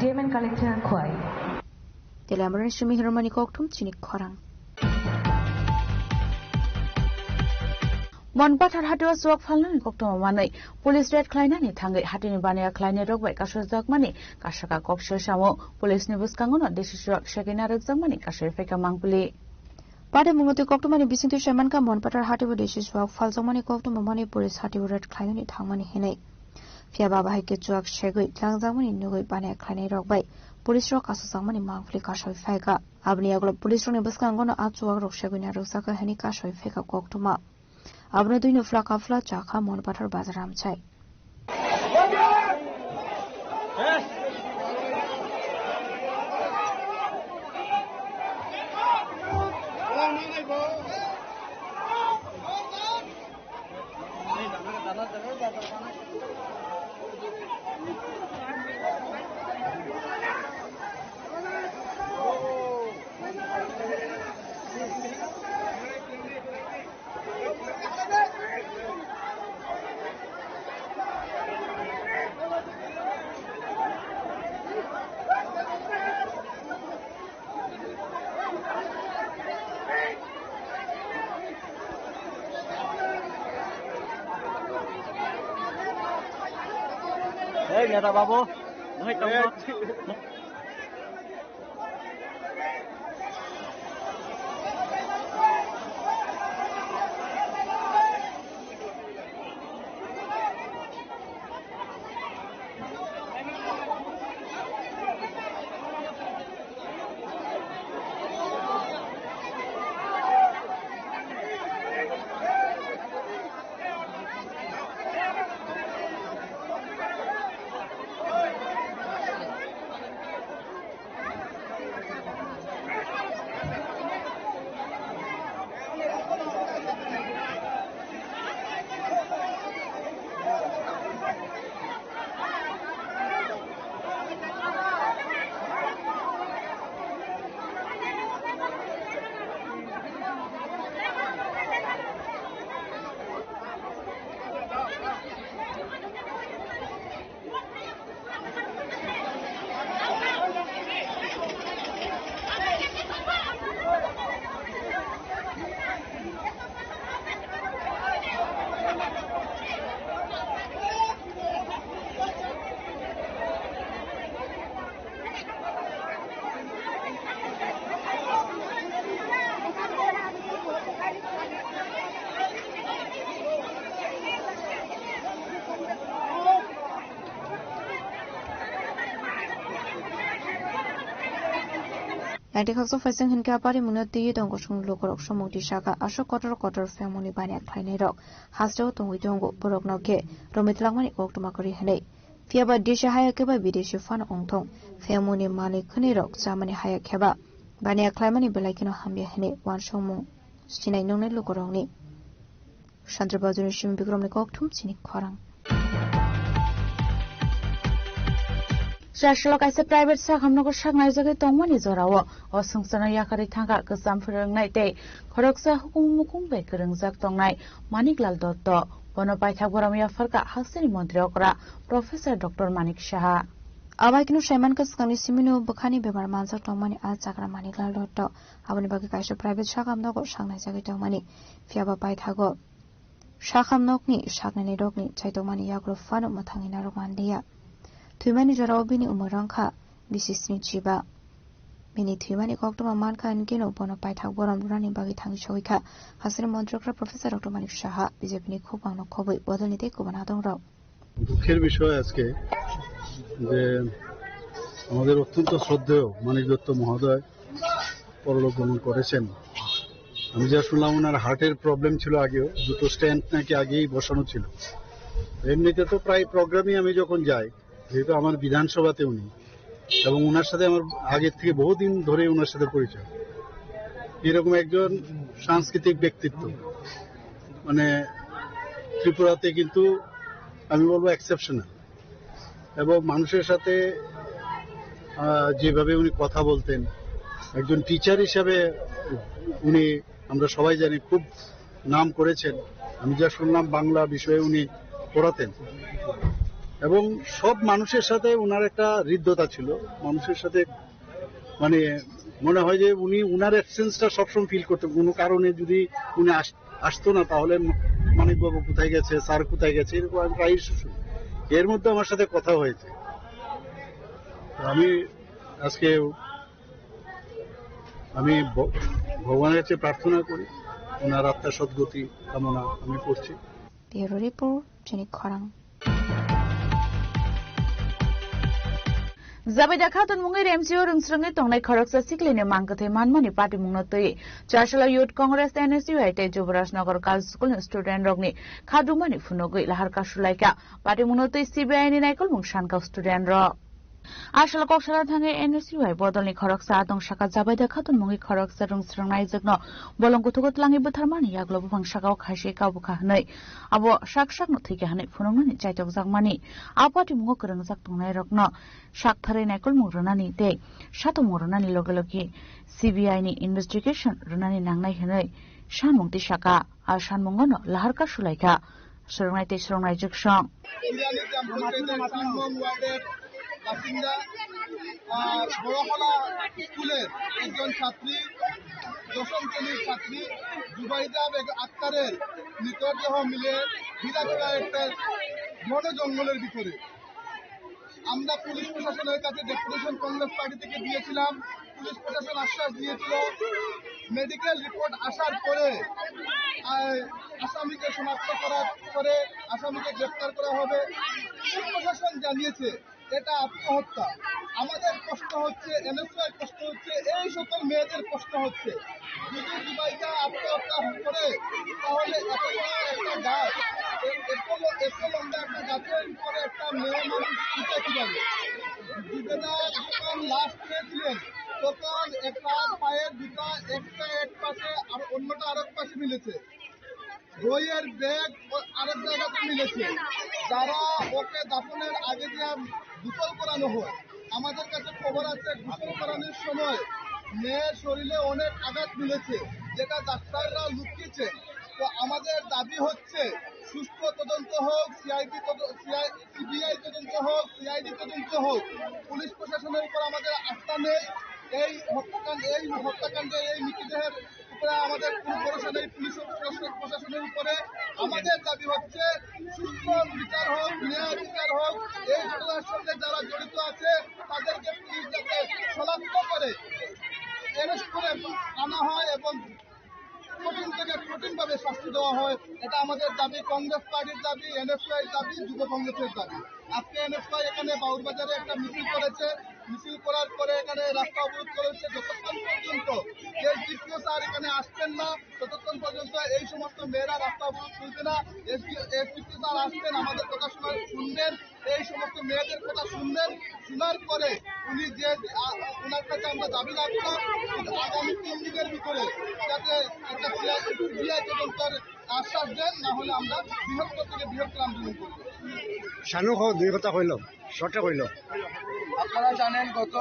DMN collector Khowai. Tele amrani simi hirmani kokthum chini khorang. Monpathar hatio chuak phalnani koktwma manwi police raid khlainani thangwi hatini baniya khlainai rok bai kasojak mani kasaka kok se samo. Police ni bwskango no desi chuak segwi narwkjak mani kasoi phaika mangpili. Pade mungwi koktwmani bisingtwi saimankha Monpathar hatio desi chuak phaljakmani koktwma manwi police hatio raid khlainani thangmani hinwi. Phiya ba bahai khe chuak segwi tlangjak mani nugwi baniya khlainai rok bai police rok kasojak mani mangpili kasoi phaika. Aboni yagulo police rokni bwskango no a chuak rok segwi narwkjak kha hinwi kasoi phaika koktwma. Abono twi no phla kaphla chakha Monpathar bazar amchai. Ei, neta babu, mohai tongmo. Tei khaksa phaising hinkhe a parimungno twiwi tongo chwng lukurok, somung tisaka aswk kotor kotor phaimungni baniya khlainairok hasteo tongwi tongo, borokno khe romwi twlangmani koktwma kwrwi hwnwi. Phiyaba desi haya khe ba bidesi phano wngthung, phaimungni manwi khwnwirok chamani haya khe ba baniya khlaimani belai kheno hamya hwnwi uansukmung sinai nuknai lukurokni. Chandra Bazarni simi Bikramni kokthum chini khorang. Chasalo kaisa private sakhamnogo saknaijagwi tongmani jorao o swngcharno yakarwi thangkha kwcham phwrwngnai tei khoroksa hukumu mukung bai kwrwngjak tongnai Maniklal Dotto. Bono paithak borom yapharkha hasteni montri okra Professor Doctor Manik Saha. Abaikeno saimankha swkangni simino bwkhani bemar manjak tongmani a chakra Maniklal Dotto. Aboni bagwi kaisa private sakhamnogo saknaijagwi tongmani. Phiyaba paithago sakhamnokni saknainirokni chaitokmani yagulo phano mwthangwi narwk manliya. Thwimani jorao bini umor wngkha bisi sni chiba. Bini thwimani koktwma mankha hinkhe no bono paithak borom rwnani bagwi thangwi sogwikha hasteni montri okra Professor Doctor Manik Saha, B J P ni khubangno khobwi bodolni tei kubun adongrok. দুঃখের বিষয় আজকে যে আমাদের অত্যন্ত শ্রদ্ধেয় মানিক দত্ত মহোদয় পরলোক গমন করেছেন। আমি যা শুনলাম, ওনার হার্টের প্রবলেম ছিল আগেও, দুটো স্ট্যান্ট নাকি আগেই বসানো ছিল। এমনিতে তো প্রায় প্রোগ্রামে আমি যখন যাই, যেহেতু আমার বিধানসভাতে উনি, এবং ওনার সাথে আমার আগের থেকে বহুদিন ধরেই ওনার সাথে পরিচয়। এরকম একজন সাংস্কৃতিক ব্যক্তিত্ব, মানে, ত্রিপুরাতে কিন্তু আমি বলবো এক্সেপশনাল। এবং মানুষের সাথে, আহ, যেভাবে উনি কথা বলতেন, একজন টিচার হিসাবে উনি, আমরা সবাই জানি, খুব নাম করেছেন। আমি যা শুনলাম, বাংলা বিষয়ে উনি পড়াতেন এবং সব মানুষের সাথে ওনার একটা হৃদ্যতা ছিল। মানুষের সাথে, মানে, মনে হয় যে উনি ওনার অ্যাবসেন্সটা সবসময় ফিল করতেন। কোনো কারণে যদি উনি আস-, আসতো না, তাহলে ম-, মানিকবাবু কোথায় গেছে, স্যার কোথায় গেছে, এরকম আমি প্রায়ই শুনি। এর মধ্যে আমার সাথে কথা হয়েছে। তো আমি আজকে আমি ভ-, ভগবানের কাছে প্রার্থনা করি, ওনার আত্মার সদ্গতি কামনা আমি করছি। Bureau Report, Chini Khorang. Jabai da khaton mungwi remchio rwngsrwngwi tongnai khoroksa siklini mangkwthai manmani patimungno twi Chasalo Youth Congress, N S U I tei Jubraj Nagar Girls School ni student rokni khadumani phunugwi lahar kasulaikha. Patimungno twi C B I ni naikolmung sankha student rok. Asalo kok sana thangwi N S U I bodolni khoroksa atong saka Jabai da khaton mungwi khoroksa rwngsrwngnaijwkno bolong kuthugo twlangwi butharmani yagulo buphang sakao khaisi kabukha hwnwi abo sak sakno thwikha hwnwi phunuknani chaitokjakmani. A patimungo kwrwngjak tongnairokno sak tharwi naikolmung rwnani tei satumung rwnani loge loge C B I ni investigation rwnani nangnai hwnwi sanmung tisaka. A sanmungono lahar kasulaikha swrwngnai tei swrwngnai jwksong. Indiani Jamshedpur Sangmom ward-এর বাসিন্দা, আহ, বড়খলা স্কুলের একজন ছাত্রী, দশম শ্রেণীর ছাত্রী জুবাইদা বেগম আক্তারের মৃতদেহ মিলে বিরাট একটা ঘন জঙ্গলের ভিতরে। আমরা পুলিশ প্রশাসনের কাছে ডেপুটেশন কংগ্রেস পার্টি থেকে দিয়েছিলাম। পুলিশ প্রশাসন আশ্বাস দিয়েছিল, মেডিকেল রিপোর্ট আসার পরে, আহ, আসামিকে শনাক্ত করার পরে আসামিকে গ্রেপ্তার করা হবে। পুলিশ প্রশাসন জানিয়েছে এটা আত্মহত্যা। আমাদের কষ্ট হচ্ছে, এনএসওআই কষ্ট হচ্ছে, এই সকল মেয়েদের কষ্ট হচ্ছে। যদি জুবাইদা আত্মহত্যা করে, তাহলে এত বড় একটা গাছ, এ-, এত ল-, এত লম্বা একটা গাছের উপরে একটা মেয়ে মানুষ উঠে কিভাবে? জুবেদা যখন লাশ পেয়েছিলেন, তখন একটা পায়ের জুতা একটা এক পাশে আর অন্যটা আরেক পাশে মিলেছে। বইয়ের ব্যাগ ও আরেক জায়গাতে মিলেছে। যারা ওকে দাফনের আগে যে গোসল করানো হয়, আমাদের কাছে খবর আছে গোসল করানোর সময় মেয়ের শরীরে অনেক আঘাত মিলেছে, যেটা ডাক্তাররা লুকিয়েছে। তো আমাদের দাবি হচ্ছে সুষ্ঠু তদন্ত হোক, সিআইডি তদ-, সিআই-, সিবিআই তদন্ত হোক, সিআইডি তদন্ত হোক। পুলিশ প্রশাসনের উপর আমাদের আস্থা নেই। এই হত্যাকাণ্ড, এই হত্যাকাণ্ডে, এই মৃতদেহের উপরে আমাদের কোনো ভরসা নেই। পুলিশ ও প্রশাসন, প্রশাসনের উপরে আমাদের দাবি হচ্ছে সুষ্ঠু বিচার হোক, ন্যায় বিচার হোক। এই ঘটনার সঙ্গে যারা জড়িত আছে, তাদেরকে পুলিশ যাতে শনাক্ত করে, অ্যারেস্ট করে আনা হয় এবং কঠিন থেকে কঠিন ভাবে শাস্তি দেওয়া হয়, এটা আমাদের দাবি, কংগ্রেস পার্টির দাবি, এনএসওয়াই দাবি, যুব কংগ্রেসের দাবি। আজকে এনএসওয়াই এখানে বাউরবাজারে একটা মিছিল করেছে, মিছিল করার পরে এখানে রাস্তা অবরোধ করেছে। যতক্ষণ পর্যন্ত এসডিপিও স্যার এখানে আসছেন না, ততক্ষণ পর্যন্ত এই সমস্ত মেয়েরা রাস্তা অবরোধ তুলবে না। এসডিপিও স্যার আসছেন, আমাদের কথা শোনা, শুনবেন, এই সমস্ত মেয়েদের কথা শুনবেন, শোনার পরে উনি যে, আ, ওনার কাছে আমরা দাবি রাখলাম, আগামী তিন দিনের ভিতরে যাতে একটা সিআইডি তদন্তের আশ্বাস দেন, না হলে আমরা বৃহত্তর থেকে বৃহত্তর আন্দোলন করব। শানু কও, দুই কথা কইল, শর্টে কইল। আপনারা জানেন, গত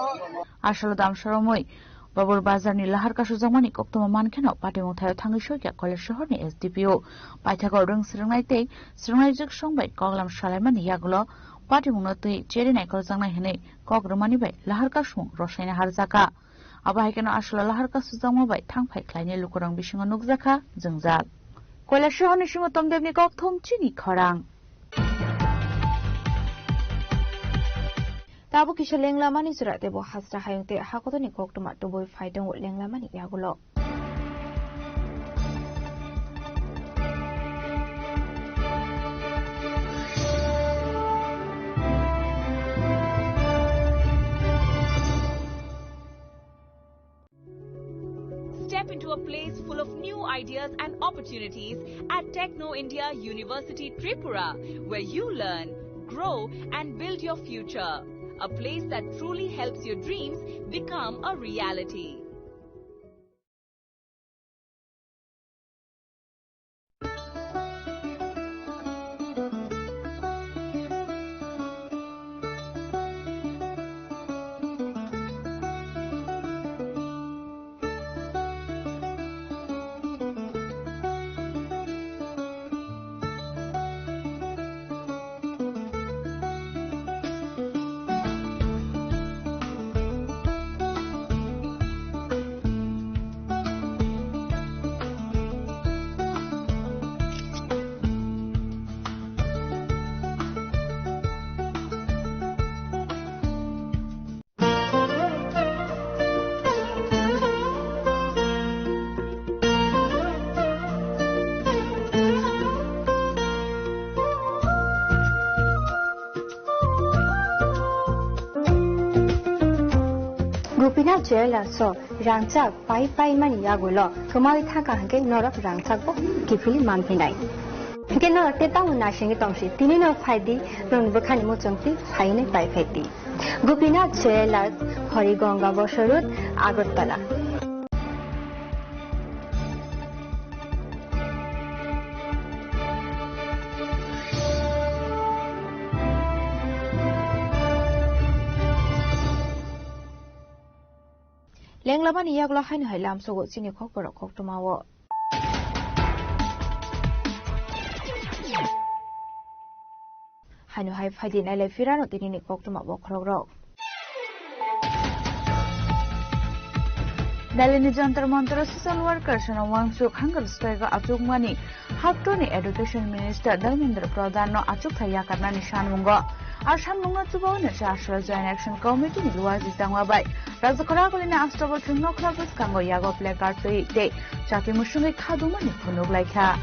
Asolo damsaromwi Babur Bazarni lahar kasukjakmani koktwma mankheno patimung thaio thangwi soikha Koilashahorni S D P O. Paithago rwng swrwngnai tei swrwngnaijwk song bai koklam salaimani yagulo patimungno twi cheri naikoljaknai hwnwi kok rwmani bai lahar kasumung rosaina harjakha. Abo hai kheno asolo lahar kasukjakma bai thang phai khlainai lukurok bisingo nukjakha jwngjal. Koilashahorni Simo Tomdevni kokthum chini khorang. Tabuk kisa lenglamani chwra teibo hasra hayung tei hakotorni koktwma tubui phai tongo lenglamani yagulo. Step into a place full of new ideas and opportunities at Techno India University Tripura, where you learn, grow, and build your future. A place that truly helps your dreams become a reality. Gopinath Jewellers o rangchak pai pai mani yagulo thumai thangkha hwnkhe norok rangchak bo kiphilwi manphinai. Hwnkhe norok tei tamo naisingwi tongsi, tini no phaidi, nokni bwkhani muchungtwi phainwi pai phaidi. Gopinath Jewellers, Harigonga Bosor Road, Agartala. Lenglamani yagulo haino hai lamsogo chini khokborok koktwmao. Haino hai phaidi nailai phirano tinini koktwma bokhorokrok. Delhini Jantar Mantar o social workers no wangsuk hunger strike o achukmani haptoni Education Minister Dharmendra Pradhan no achukthai yakarnani sanmungo. A sanmungno chubawi no Chasra Joint Action Committee ni luaji tangma bai Rajakhora Agulini Astabal thwng nokra bwskango yago placard twi tei chati musungwi khadumani phunuk laikha.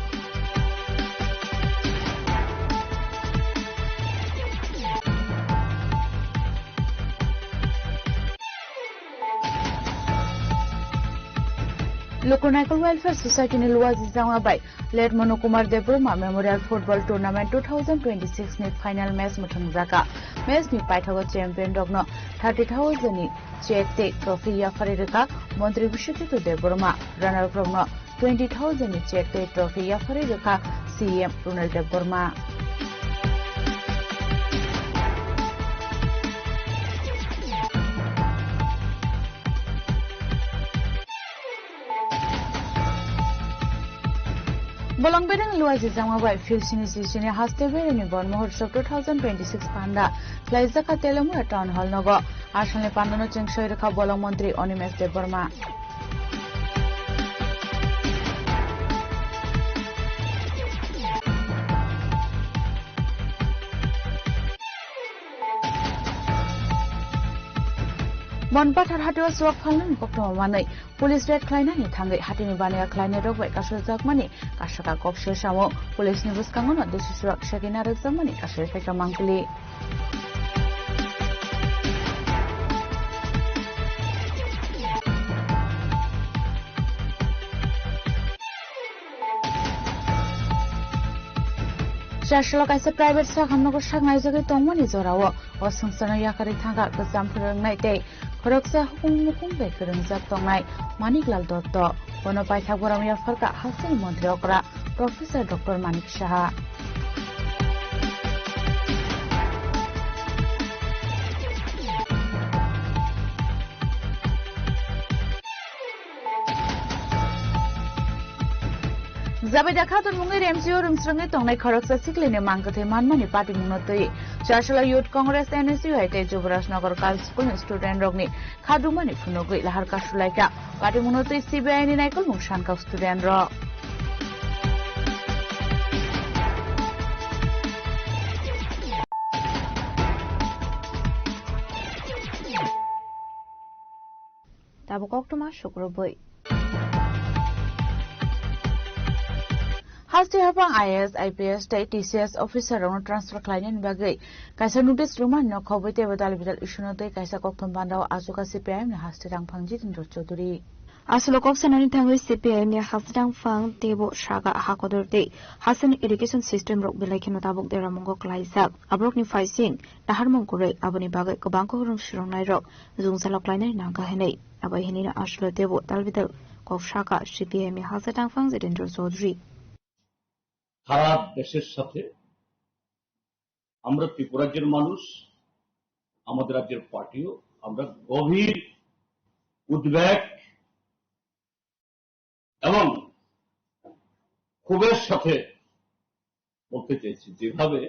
Luku Naikol Welfare Society ni luaji jangma bai Late Manu Kumar Debbarma Memorial Football Tournament two thousand twenty-six ni final match muthungjakha. Match ni paithago champion rokno thirty thousand ni cheque tei trophy yapharwi rwkha Montri Biswajit Debbarma, runner up rokno twenty thousand ni cheque tei trophy yapharwi rwkha C E M Runal Debbarma. Bolong bedeng luaji jangma bai Philsini Sisini haste bereni Bon Mahotsav two thousand twenty-six panda khlaijak kha Telemura Town Hall nogo. Asalni pandano chwng soi rwkha Bolong Montri Animesh Debbarma. Monpathar hatio swak phalnani koktwma manwi police raid khlainani thangwi hatini baniya khlainai rok bai kasuljakmani kasaka kok se samung. Police ni bwskango no desi swak segwi narwkjakmani kasai phaikha mangpili. Charchalo kaisa private sakhamnogo saknaijagwi tongmani jorao o swngcharno yakarwi thangkha kwcham phwrwngnai tei khoroksa hukum mukum bai kwrwngjak tongnai Maniklal Dotto. Bono paithak borok yapharkha hasteni montri okra Professor Doctor Manik Saha. Jabai da khator mungwi remsio rumsrwngwi tongnai khoroksa siklini mangkwthai manmani patimungno twi Charchalo Youth Congress, N S U I tei Jubrajnagar Girls School ni student rokni khadumani phunugwi lahar kasulaikha. Patimungno twi C B I ni naikolmung sankha student rok. Tabuk koktwma sukrubwi. Haste haphang I A S, I P S tei T C S officer rokno transfer khlainani bagwi kaisa notice rwmani no khobwi teibo dal bidal issue no twi kaisa kokthum bandao achuka C P I M ni haste rangphang Jitendra Chaudhary. Aswk kok sanani thangwi C P I M ni haste rangphang teibo saka ha kotor tei haste ni irrigation system rok belai kheno tabuk deramungo klaijak. Aborokni phaising naharmung kwrwi, aboni bagwi kwbang kok rwng swrwngnairok jwngjalo klainani nangkha hinwi. Abo hinwi no aswk teibo dal bidal kok saka C P I M ni haste rangphang Jitendra Chaudhary. সারা দেশের সাথে আমরা ত্রিপুরা রাজ্যের মানুষ, আমাদের রাজ্যের পার্টিও আমরা গভীর উদ্বেগ এবং ক্ষোভের সাথে বলতে চাইছি, যেভাবে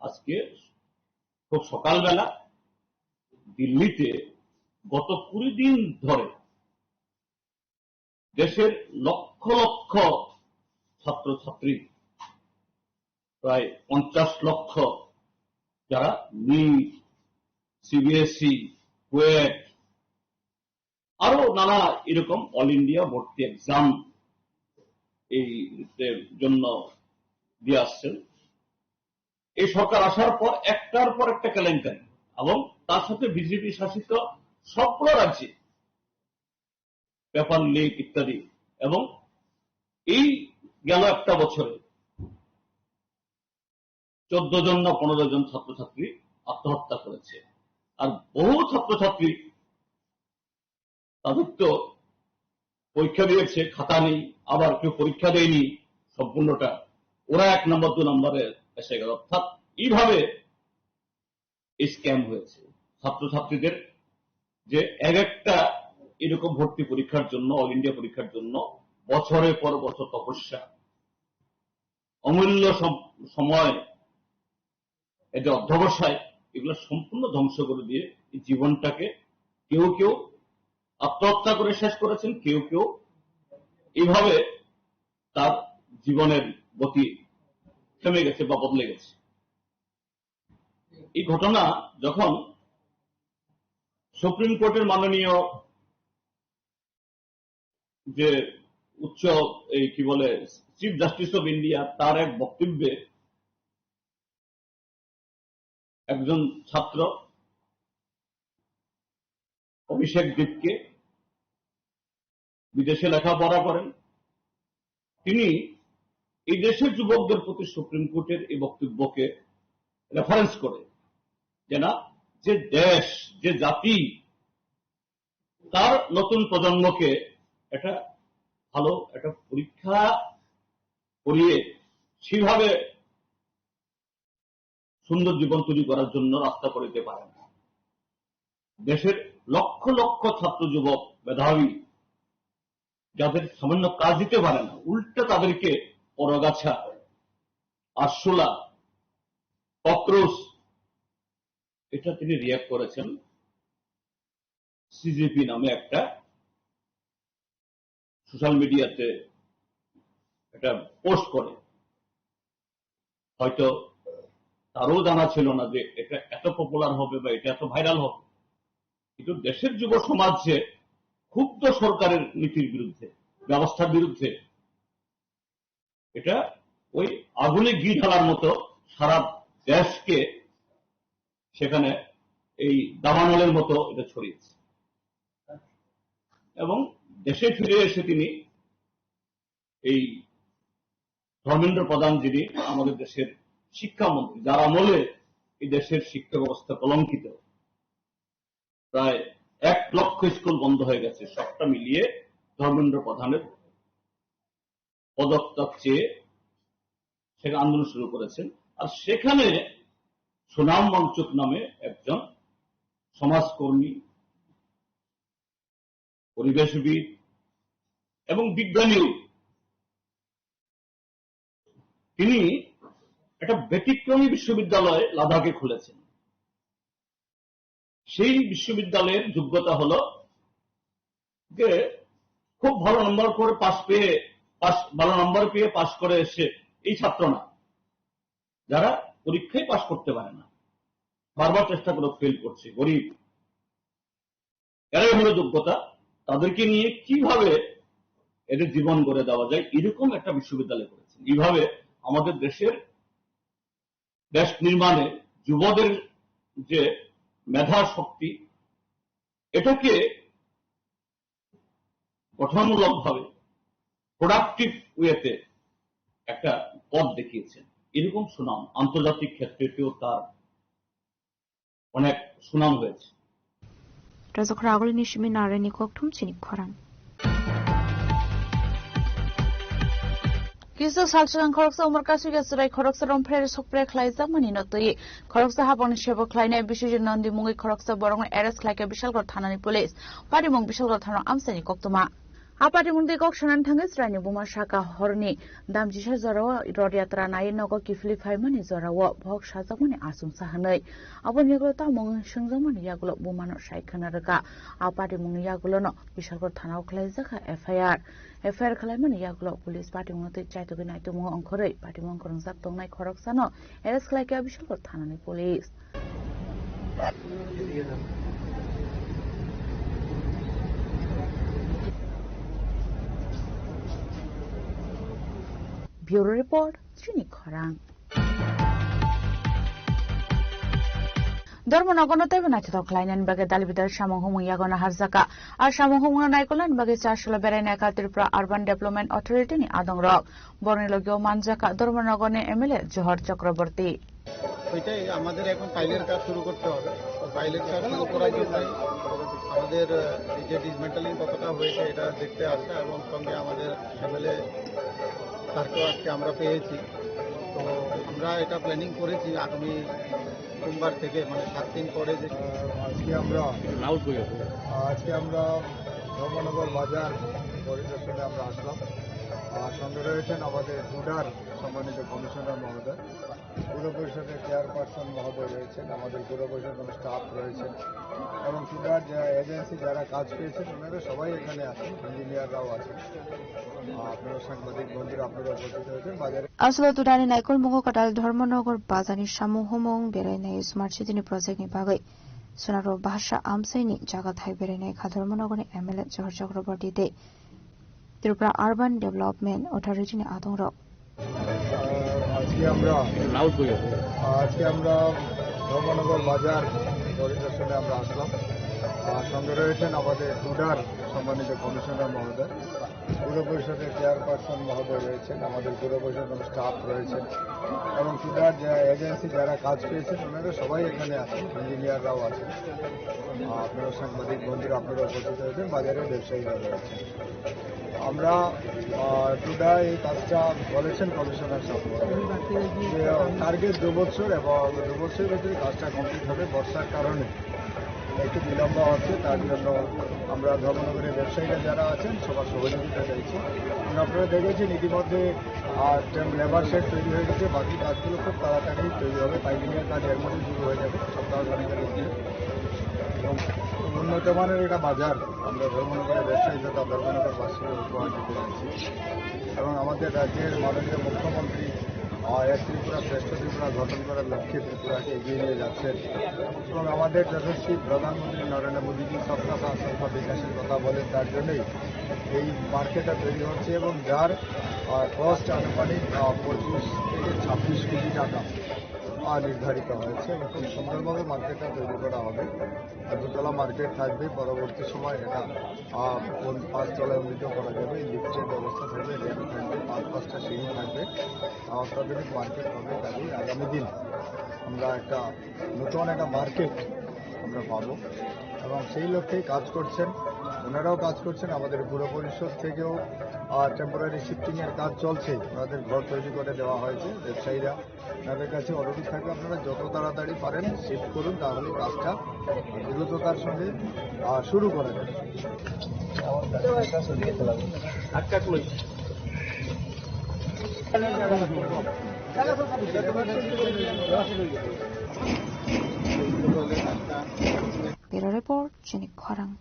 আজকে খুব সকালবেলা দিল্লিতে গত কুড়ি দিন ধরে দেশের লক্ষ লক্ষ ছাত্রছাত্রী, প্রায় পঞ্চাশ লক্ষ, যারা নিট, সিবিএসই, কুয়েট, আরো নানা এরকম অল ইন্ডিয়া ভর্তি এক্সাম এই জন্য দিয়ে আসছেন। এই সরকার আসার পর একটার পর একটা কেলেঙ্কারি এবং তার সাথে বিজেপি শাসিত সবগুলো রাজ্যে পেপার লিক ইত্যাদি। এবং এই গেল একটা বছরে চোদ্দ জন না পনেরো জন ছাত্রছাত্রী আত্মহত্যা করেছে। আর বহু ছাত্রছাত্রী, তাদের তো পরীক্ষা দিয়েছে, খাতা নেই, আবার কেউ পরীক্ষা দেয়নি সম্পূর্ণটা, ওরা এক নম্বর, দু নম্বরে এসে গেল। অর্থাৎ এইভাবে স্ক্যাম হয়েছে। ছাত্রছাত্রীদের যে এক একটা এরকম ভর্তি পরীক্ষার জন্য, অল ইন্ডিয়া পরীক্ষার জন্য বছরের পর বছর তপস্যা, অমূল্য সম-, সময়, এই যে অধ্যবসায়, এগুলো সম্পূর্ণ ধ্বংস করে দিয়ে এই জীবনটাকে কেউ কেউ আত্মহত্যা করে শেষ করেছেন, কেউ কেউ এইভাবে তার জীবনের গতি থেমে গেছে বা বদলে গেছে। এই ঘটনা যখন সুপ্রিম কোর্টের মাননীয় যে উচ্চ, এই কি বলে, চিফ জাস্টিস অফ ইন্ডিয়া, তার এক বক্তব্যে একজন ছাত্র অভিষেক দীপকে বিদেশে লেখাপড়া করেন, তিনি এই দেশের যুবকদের প্রতি সুপ্রিম কোর্টের এই বক্তব্যকে রেফারেন্স করে, যে না, যে দেশ, যে জাতি তার নতুন প্রজন্মকে একটা ভালো একটা পরীক্ষা করিয়ে সেভাবে সুন্দর জীবন তৈরি করার জন্য রাস্তা করে দিতে পারে না। দেশের লক্ষ লক্ষ ছাত্র যুবক মেধাবী, যাদের সামান্য কাজ দিতে পারে না, উল্টে তাদেরকে পরগাছা, আরশোলা, ককরোচ, এটা তিনি রিয়াক্ট করেছেন। সিজিপি নামে একটা সোশ্যাল মিডিয়াতে একটা পোস্ট করে, হয়তো তারও জানা ছিল না যে এটা এত পপুলার হবে বা এটা এত ভাইরাল হবে। কিন্তু দেশের যুব সমাজ যে ক্ষুব্ধ সরকারের নীতির বিরুদ্ধে, ব্যবস্থার বিরুদ্ধে, এটা ওই আগুনে ঘি ঢালার মতো সারা দেশকে সেখানে এই দাবানলের মতো এটা ছড়িয়েছে। এবং দেশে ফিরে এসে তিনি এই ধর্মেন্দ্র প্রধান, যিনি আমাদের দেশের শিক্ষামন্ত্রী, যার আমলে এই দেশের শিক্ষা ব্যবস্থা কলঙ্কিত, প্রায় এক লক্ষ স্কুল বন্ধ হয়ে গেছে, সবটা মিলিয়ে ধর্মেন্দ্র প্রধানের পদত্যাগ চেয়ে সেখানে আন্দোলন শুরু করেছেন। আর সেখানে সুনাম মঞ্চক নামে একজন সমাজকর্মী, পরিবেশবিদ এবং বিজ্ঞানীও, তিনি একটা ব্যতিক্রমী বিশ্ববিদ্যালয় লাদাখে খুলেছেন। সেই বিশ্ববিদ্যালয়ের যোগ্যতা হলো যে খুব ভালো নম্বর করে পাস পেয়ে, পাস, ভালো নম্বর পেয়ে পাস করে এসে এই ছাত্র না, যারা পরীক্ষায় পাস করতে পারে না, বারবার চেষ্টা করে ফেল করছে, গরিব, এরাই হলো যোগ্যতা। তাদেরকে নিয়ে কিভাবে এদের জীবন গড়ে দেওয়া যায়, এরকম একটা বিশ্ববিদ্যালয় করেছেন। এইভাবে আমাদের দেশের দেশ নির্মাণে যুবদের যে মেধা শক্তি, এটাকে গঠনমূলকভাবে প্রোডাক্টিভ ওয়েতে একটা পথ দেখিয়েছেন। এরকম সুনাম আন্তর্জাতিক ক্ষেত্রেও তার অনেক সুনাম হয়েছে। Rajak Ragolni simi narani kokthum chini khorang. Kisa salchwng khoroksa umor kasui kasrai khoroksa rompre sokpre khlaijakmani no twi. Khoroksa habangni sebo khlainai Biswajit Nandi mungwi khoroksa borokno arrest khlaikha Bishalgarh thanani police. Parimung Bishalgarh thana amchaini koktwma. A parimung tei kok sanani thangwi chwraini buma saka horni damchisa jorao rod yatra nai nogo kiphilwi phaimani jorao bohok sajakmani achomsa hwnwi. Aboni yagulo tamung wngwi swngjakmani yagulo bumano sai khwna rwkha. A parimungni yagulono Bishalgarh thanao khlaijak kha F I R. F I R khwlaimani yagulo police patimungno twi chaitugwi naitugmungo ongkhorwi patimung kwrwngjak tongnai khoroksano arrest khlaikha Bishalgarh thanani police. Bureau Report, Chini Khorang. Dharmanagarno teibo naithothok khlainani bagwi dalbidal samung humung yagono harjakha. A samung humungno naikolnani bagwi Chasolo berainai kha Tripura Urban Development Authority ni adongrok. Borni logio manjakha Dharmanagarni M L A Johor Chakraborty. ওইটাই, আমাদের এখন পাইলের কাজ শুরু করতে হবে। তো পাইলের কাজ শুরু করার জন্য আমাদের, আহ, এই যে ডিসমেন্টালিং কতটা হয়েছে এটা দেখতে আসা এবং সঙ্গে আমাদের এমএলএ স্যারকেও আজকে আমরা পেয়েছি। তো আমরা এটা প্ল্যানিং করেছি আগামী সোমবার থেকে, মানে সাত দিন পরে যে আহ, আজকে আমরা লাউড হয়ে যাবে। আজকে আমরা ধর্মনগর বাজার পরিদর্শনে আমরা আসলাম। আর সঙ্গে রয়েছেন আমাদের টুডার সম্মানিত কমিশনার মহোদয়, পুর পরিষদের চেয়ারপারসন মহোদয় রয়েছেন, আমাদের পুর পরিষদের স্টাফ রয়েছেন এবং টুডার যে এজেন্সি যারা কাজ পেয়েছেন ওনারা সবাই এখানে আছেন, ইঞ্জিনিয়াররাও আছেন। আহ, আপনারা সাংবাদিক বন্ধুরা আপনারা উপস্থিত হয়েছেন বাজারে। Asolo tudani naikolmungo kwtal Dharmanagar bazarni samung humung berainai Smart City ni project ni bagwi Sonaro Bhasha amchaini jaga thai berainai kha Dharmanagarni M L A Johor Chakraborty tei Tripura Urban Development Authority ni adongrok. আজকে আমরা লাউড হয়ে যাবে। আজকে আমরা ধর্মনগর বাজার পরিদর্শনে আমরা আসলাম। আর সঙ্গে রয়েছেন আমাদের টুডার সম্মানিত কমিশনার মহোদয়, পুর পরিষদের চেয়ারপারসন মহোদয় রয়েছেন, আমাদের পুর পরিষদের স্টাফ রয়েছেন এবং টুডার যে এজেন্সি যারা কাজ পেয়েছেন ওনারা সবাই এখানে আছেন, ইঞ্জিনিয়াররাও আছেন। আপনারা সাংবাদিক বন্ধুরা আপনারা উপস্থিত হয়েছেন, বাজারে ব্যবসায়ীরা রয়েছেন। আমরা, আহ, টুডা এই কাজটা বলেছেন কমিশনার সাহেব যে টার্গেট দু বছর এবং দু বছরের ভিতরে কাজটা কমপ্লিট হবে। বর্ষার কারণে একটু বিলম্ব হচ্ছে, তার জন্য আমরা ধর্মনগরের ব্যবসায়ীরা যারা আছেন সবার সহযোগিতা চাইছি। এবং আপনারা দেখেছেন ইতিমধ্যে, আহ, লেবার শেড তৈরি হয়ে গেছে, বাকি কাজগুলো খুব তাড়াতাড়ি তৈরি হবে। পাইলিংয়ের কাজ এর মধ্যে শুরু হয়ে যাবে সপ্তাহ খানেকের মধ্যে। এবং উন্নত মানের এটা বাজার। আমরা ধর্মনগরের ব্যবসায়ী তথা ধর্মনগরবাসীকে উপহার দিতে চাইছি এবং আমাদের রাজ্যের মাননীয় মুখ্যমন্ত্রী আহ, এক ত্রিপুরা, শ্রেষ্ঠ ত্রিপুরা গঠন করার লক্ষ্যে ত্রিপুরাকে এগিয়ে নিয়ে যাচ্ছেন এবং আমাদের যশস্বী প্রধানমন্ত্রী নরেন্দ্র মোদীজি সবকা সাথ সবকা বিকাশের কথা বলেন, তার জন্যই এই মার্কেটটা তৈরি হচ্ছে এবং যার, আহ, কস্ট আনুমানিক, আহ, পঁচিশ থেকে ছাব্বিশ কোটি টাকা, আহ, নির্ধারিত হয়েছে এবং খুব সুন্দরভাবে মার্কেটটা তৈরি করা হবে। আর দোতলা মার্কেট থাকবে, পরবর্তী সময় এটা, আহ, কোন পাঁচ তলায় উন্নীত করা যাবে, লিফটের ব্যবস্থা থাকবে, র্যাম্প থাকবে, পাঁচ পাঁচটা সিঁড়ি থাকবে। আহ, অত্যাধুনিক মার্কেট হবে, কাজেই আগামী দিন আমরা একটা নতুন একটা মার্কেট আমরা পাবো এবং সেই লক্ষ্যেই কাজ করছেন, ওনারাও কাজ করছেন। আমাদের পুর পরিষদ থেকেও, আহ, টেম্পোরারি শিফটিং এর কাজ চলছে, ওনাদের ঘর তৈরি করে দেওয়া হয়েছে। ব্যবসায়ীরা তাদের কাছে অনুরোধ থাকবে, আপনারা যত তাড়াতাড়ি পারেন শিফট করুন, তাহলে কাজটা দ্রুততার সঙ্গে, আহ, শুরু করা যাবে। Bureau Report, Chini Khorang.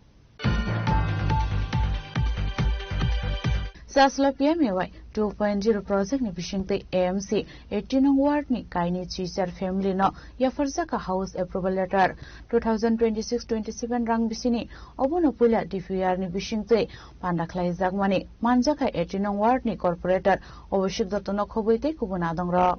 Sasla P M A Y two point zero project ni bisingtwi A M C eighty nong ward ni kaini Chichar family no yapharjaka house approval letter two thousand twenty-six twenty-seven rang bisini obono puila D P R ni bisingtwi panda khlaijakmani manjakha eighty nong ward ni corporator Obhishek Dotto no khobwi tei kubun adongrok.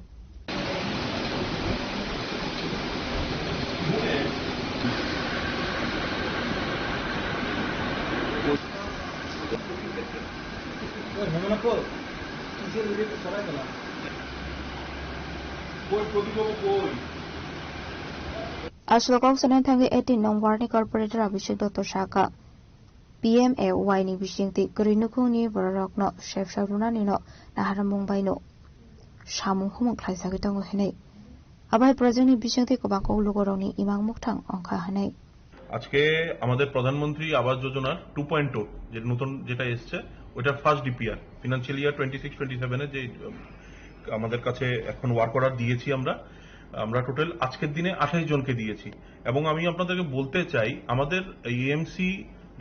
Aswk kok sanai thangwi eighteen nong ward ni corporator Abhishek Dotto sakha, P M A Y ni bisingtwi kwrwi nukhungni bororokno sepsa rwnanino naharmung baino samung humung khlaisagwi tongo hinwi. Abo hai project ni bisingtwi kwbang kok lukurokni imang mukthang wngkha hinwi. আজকে আমাদের প্রধানমন্ত্রী আবাস যোজনার two point ও যে নতুন যেটা এসছে, ওইটার first DPR financial year twenty six twenty সেভেনে যে, উম, আমাদের কাছে এখন ওয়ার্ক অর্ডার দিয়েছি আমরা। আমরা টোটাল আজকের দিনে আঠাশ জনকে দিয়েছি। এবং আমি আপনাদেরকে বলতে চাই, আমাদের এএমসি,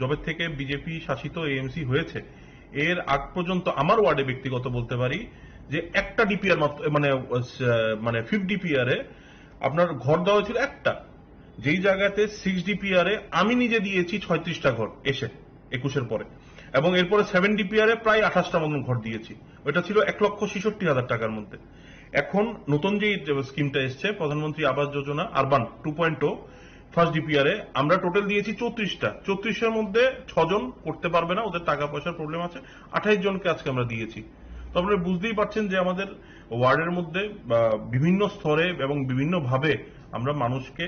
যবে থেকে বিজেপি শাসিত এএমসি হয়েছে, এর আগ পর্যন্ত আমার ওয়ার্ডে ব্যক্তিগত বলতে পারি যে একটা ডিপিআর মাত্র, মানে, আহ, মানে, ফিফথ ডিপিআর এ আপনার ঘর দেওয়া হয়েছিল একটা, যেই জায়গাতে সিক্স ডিপিআর এ আমি নিজে দিয়েছি ছয়ত্রিশটা ঘর এসে একুশের পরে, এবং এরপরে সেভেন ডিপিআর এ প্রায় আঠাশটা মতন ঘর দিয়েছি। ওইটা ছিল এক লক্ষ ছেষট্টি হাজার টাকার মধ্যে। এখন নতুন যে স্কিমটা এসছে, প্রধানমন্ত্রী আবাস যোজনা আরবান টু পয়েন্ট ও, ফার্স্ট ডিপিআর এ আমরা টোটাল দিয়েছি চৌত্রিশটা। চৌত্রিশের মধ্যে ছজন করতে পারবে না, ওদের টাকা পয়সার প্রবলেম আছে। আঠাশ জনকে আজকে আমরা দিয়েছি। তো আপনারা বুঝতেই পারছেন যে আমাদের ওয়ার্ডের মধ্যে বা বিভিন্ন স্তরে এবং বিভিন্নভাবে আমরা মানুষকে,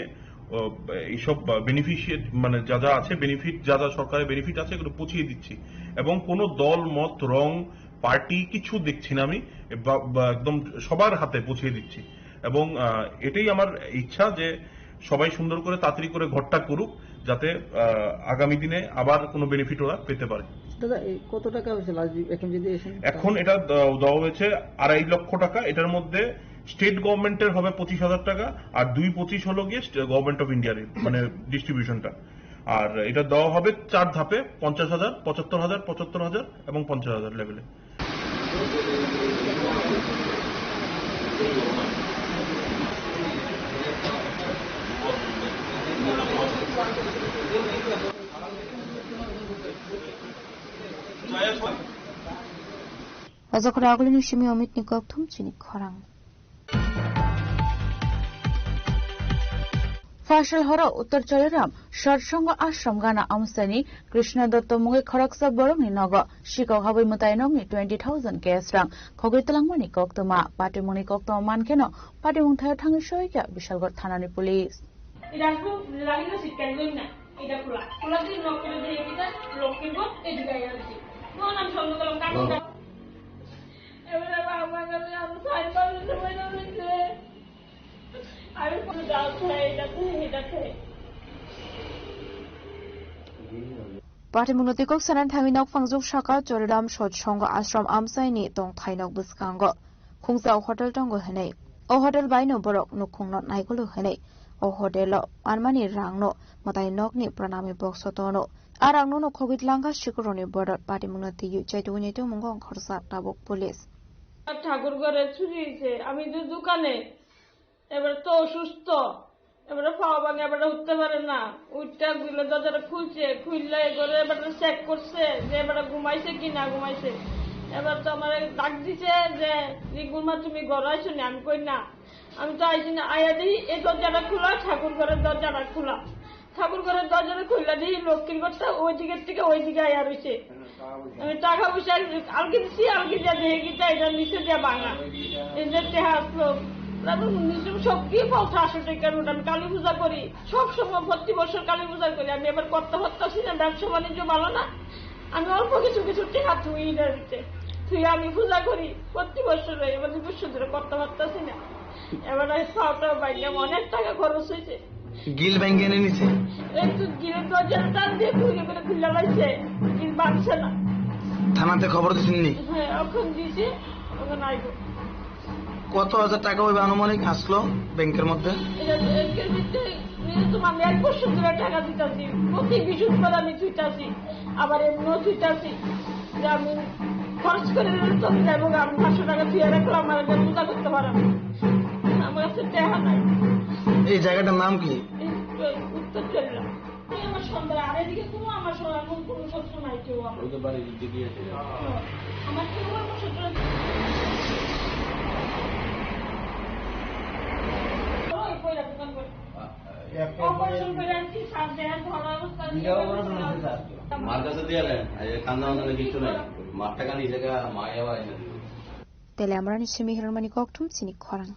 আহ, এইসব, আহ, বেনিফিশিয়েট, মানে, যা যা আছে, বেনিফিট, যা যা সরকারের বেনিফিট আছে, এগুলো পৌঁছিয়ে দিচ্ছি। এবং কোনো দল, মত, রং, পার্টি কিছু দেখছি না আমি, বা, বা একদম সবার হাতে পৌঁছিয়ে দিচ্ছি। এবং, আহ, এটাই আমার ইচ্ছা যে সবাই সুন্দর করে, তাড়াতাড়ি করে ঘরটা করুক, যাতে, আহ, আগামী দিনে আবার কোনো বেনিফিট ওরা পেতে পারে। দাদা, এই কত টাকা হয়েছে লাস্ট, এখন যদি এসে? এখন এটা দ-, দেওয়া হয়েছে আড়াই লক্ষ টাকা। এটার মধ্যে স্টেট গভর্নমেন্টের হবে পঁচিশ হাজার টাকা, আর দুই পঁচিশ হলো গিয়ে স্টে-, গভর্নমেন্ট অফ ইন্ডিয়ার, মানে, ডিস্ট্রিবিউশনটা। আর এটা দেওয়া হবে চার ধাপে, পঞ্চাশ হাজার, পঁচাত্তর হাজার, পঁচাত্তর হাজার এবং পঞ্চাশ হাজার লেভেলে। Rajakhor agulini simi Omitni kokthum chini khorang. Fasal horo Uttor Chariram Satsongo Ashram gana amsani Krishna Dotto mungwi khoroksa borokni nogo sikok habwi mwtai nokni twenty thousand cash rang khogwi twlangmani koktwma. Patimungni koktwma mankheno patimung thaio thangwi soikha Bishalgarh thanani police. এটা খোলা, খোলা দিয়ে নক করে দিয়ে এটা লক্ষ্মীপুর এদিকে আইয়া রয়েছে। তখন আমি সঙ্গে গেলাম, কাকে ডাক-, এবার আবার আমার কাছে আমি সাইন করতে সময় না হয়েছে। আমি কোনো ডাল খাই, এটা খাই, এটা খাই। Patimungno twi kok sanani thangwi nok phangjak saka Choriram Satsongo Ashram amchaini tongthai nok bwskango khungsa hotel tongo hinwi. O hotel baino borok nukhungno naikolo hinwi o hotelo manmani rangno mwtai nokni pranami box o tono. A rangno no khogwi tlangkha sikurokni borok patimungno twiwi chaitugwi naitukmungo wngkhorjak tabuk police. ঠাকুর ঘরে চুরি হয়েছে, আমি তো দোকানে, এবার তো অসুস্থ, এবারে পাওয়া ভাঙে, এবারে উঠতে পারে না। উঠতে গেলে দরজাটা খুলছে, খুললে এবারে এবারে চেক করছে যে এবারে ঘুমাইছে কি না ঘুমাইছে। এবার তো আমার ডাক দিছে যে, "রিঙ্কুর মা, তুমি ঘরে আইছো নি?" আমি কই, "না।" আমি তো আইছি না, আয়া দেখি এই দরজাটা খোলা, ঠাকুর ঘরের দরজাটা খোলা। ঠাকুর ঘরের দরজাটা খুললে দেখি লক্ষ্মীর ঘরটা ওই দিকের থেকে ওই দিকে আয়া রইছে। আমি টাকা পয়সা আলগে দিছি, আলগে যা দেখি কি তাই এটা নিচে দিয়ে ভাঙা। এই যে টেহা আসলো, তারপর নিচে সব কি পাঁচশো টাকার নোট। আমি কালী পূজা করি, সব সময় প্রতি বছর কালী পূজা করি। আমি এবার করতে পারতাছি না, ব্যবসা বাণিজ্য ভালো না। আমি অল্প কিছু কিছু টেহা থুই এটার ভিতরে, থুই আমি পূজা করি প্রতি বছর, এবার দুই বছর ধরে করতে পারতাছি না। এবার আমি পাওটা বাইরে অনেক টাকা খরচ হয়েছে। গিল ভাঙ্গি এনে নিছে। এই তো গিলের দরজাটা টান দিয়ে খুলে করে খুলে লাইছে, গিল ভাঙছে না। থানাতে খবর দিছেন নি? হ্যাঁ, ওখানে দিয়েছে, ওখানে আইবো। কত হাজার টাকা হইবে আনুমানিক আসলো ব্যাংকের মধ্যে? এটা ব্যাংকের ভিতরে, এই তো আমি এক বছর ধরে টাকা দিতাছি, প্রতি বিশুদ্ধ করে আমি তুইতাছি, আবার এমনিও তুইতাছি। যে আমি খরচ করে দিলে তো যাবো, আমি পাঁচশো টাকা দিয়ে রাখলাম, আমার একটা পূজা করতে পারো না। আমার কাছে টেহা নাই। এই জায়গাটার নাম কি? এই উত্তর চললাম। এই আমার সন্ধ্যা, আর এদিকে কোনো আমার সন্ধ্যা, এমন কোনো শত্রু নাই কেউ আমার। ওই তো বাড়ির দিকে আছে। আমার কেউ আমার শত্রু নাই। ওই কইরা দোকান করে। অপারেশন করে আনছি, সাত দেহার ধরা অবস্থা। মার কাছে দিয়ে নেন, এই কান্দা মান্দা কিচ্ছু নাই। মার টাকা নিয়ে জায়গা, মা এবার এনে দিবে। Tele Amrani simi Hiranmani Kokthum sini khorang.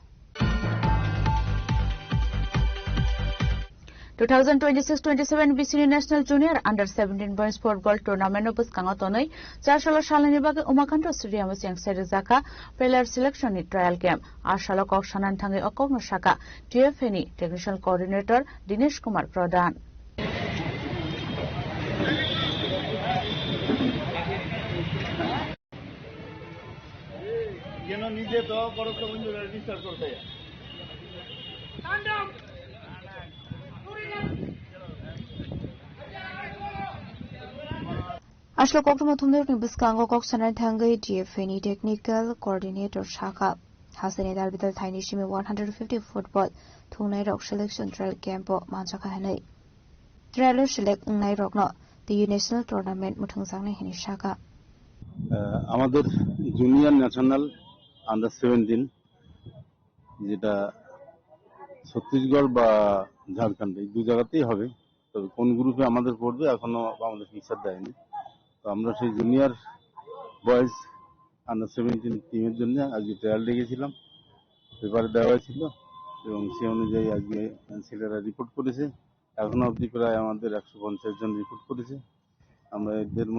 Two thousand twenty-six twenty-seven B C ni National Junior Under seventeen Boys Football Tournament no bwskango tonwi char salo salnani bagwi Umakanta Stadium o chengse rijaka player selection ni trial camp. A salo kok sanani thangwi o kokno saka T F A ni Technical Coordinator Dinesh Kumar Pradhan. যেন নিজে তো পরোক্ষ বন্ধুরা ডিস্টার্ব করতে। Aslo koktwma thumnarokni bwskango kok sanani thangwi T F A ni Technical Coordinator sakha, hasteni dalbidal thaini simi one hundred fifty football thungnairok selection trial camp o manjakha hinwi. Trial o select wngnairokno twiwi national tournament muthungjaknai hinwi sakha. আহ, আমাদের junior national under seventeen, যেটা ছত্তিশগড় বা ঝাড়খণ্ড, এই দু জায়গাতেই হবে। তবে কোন গ্রুপে আমাদের পড়বে, এখনো আমাদের ফিক্সার দেয়নি। তো আমরা সেই জুনিয়র বয়েজ আন্ডার সেভেন্টিন টিমের জন্য আজকে ট্রায়াল ডেকেছিলাম, পেপারে দেওয়া হয়েছিল এবং সে অনুযায়ী আজকে ছেলেরা রিপোর্ট করেছে। এখনো অবধি প্রায় আমাদের একশো পঞ্চাশ জন রিপোর্ট করেছে। আমরা এদের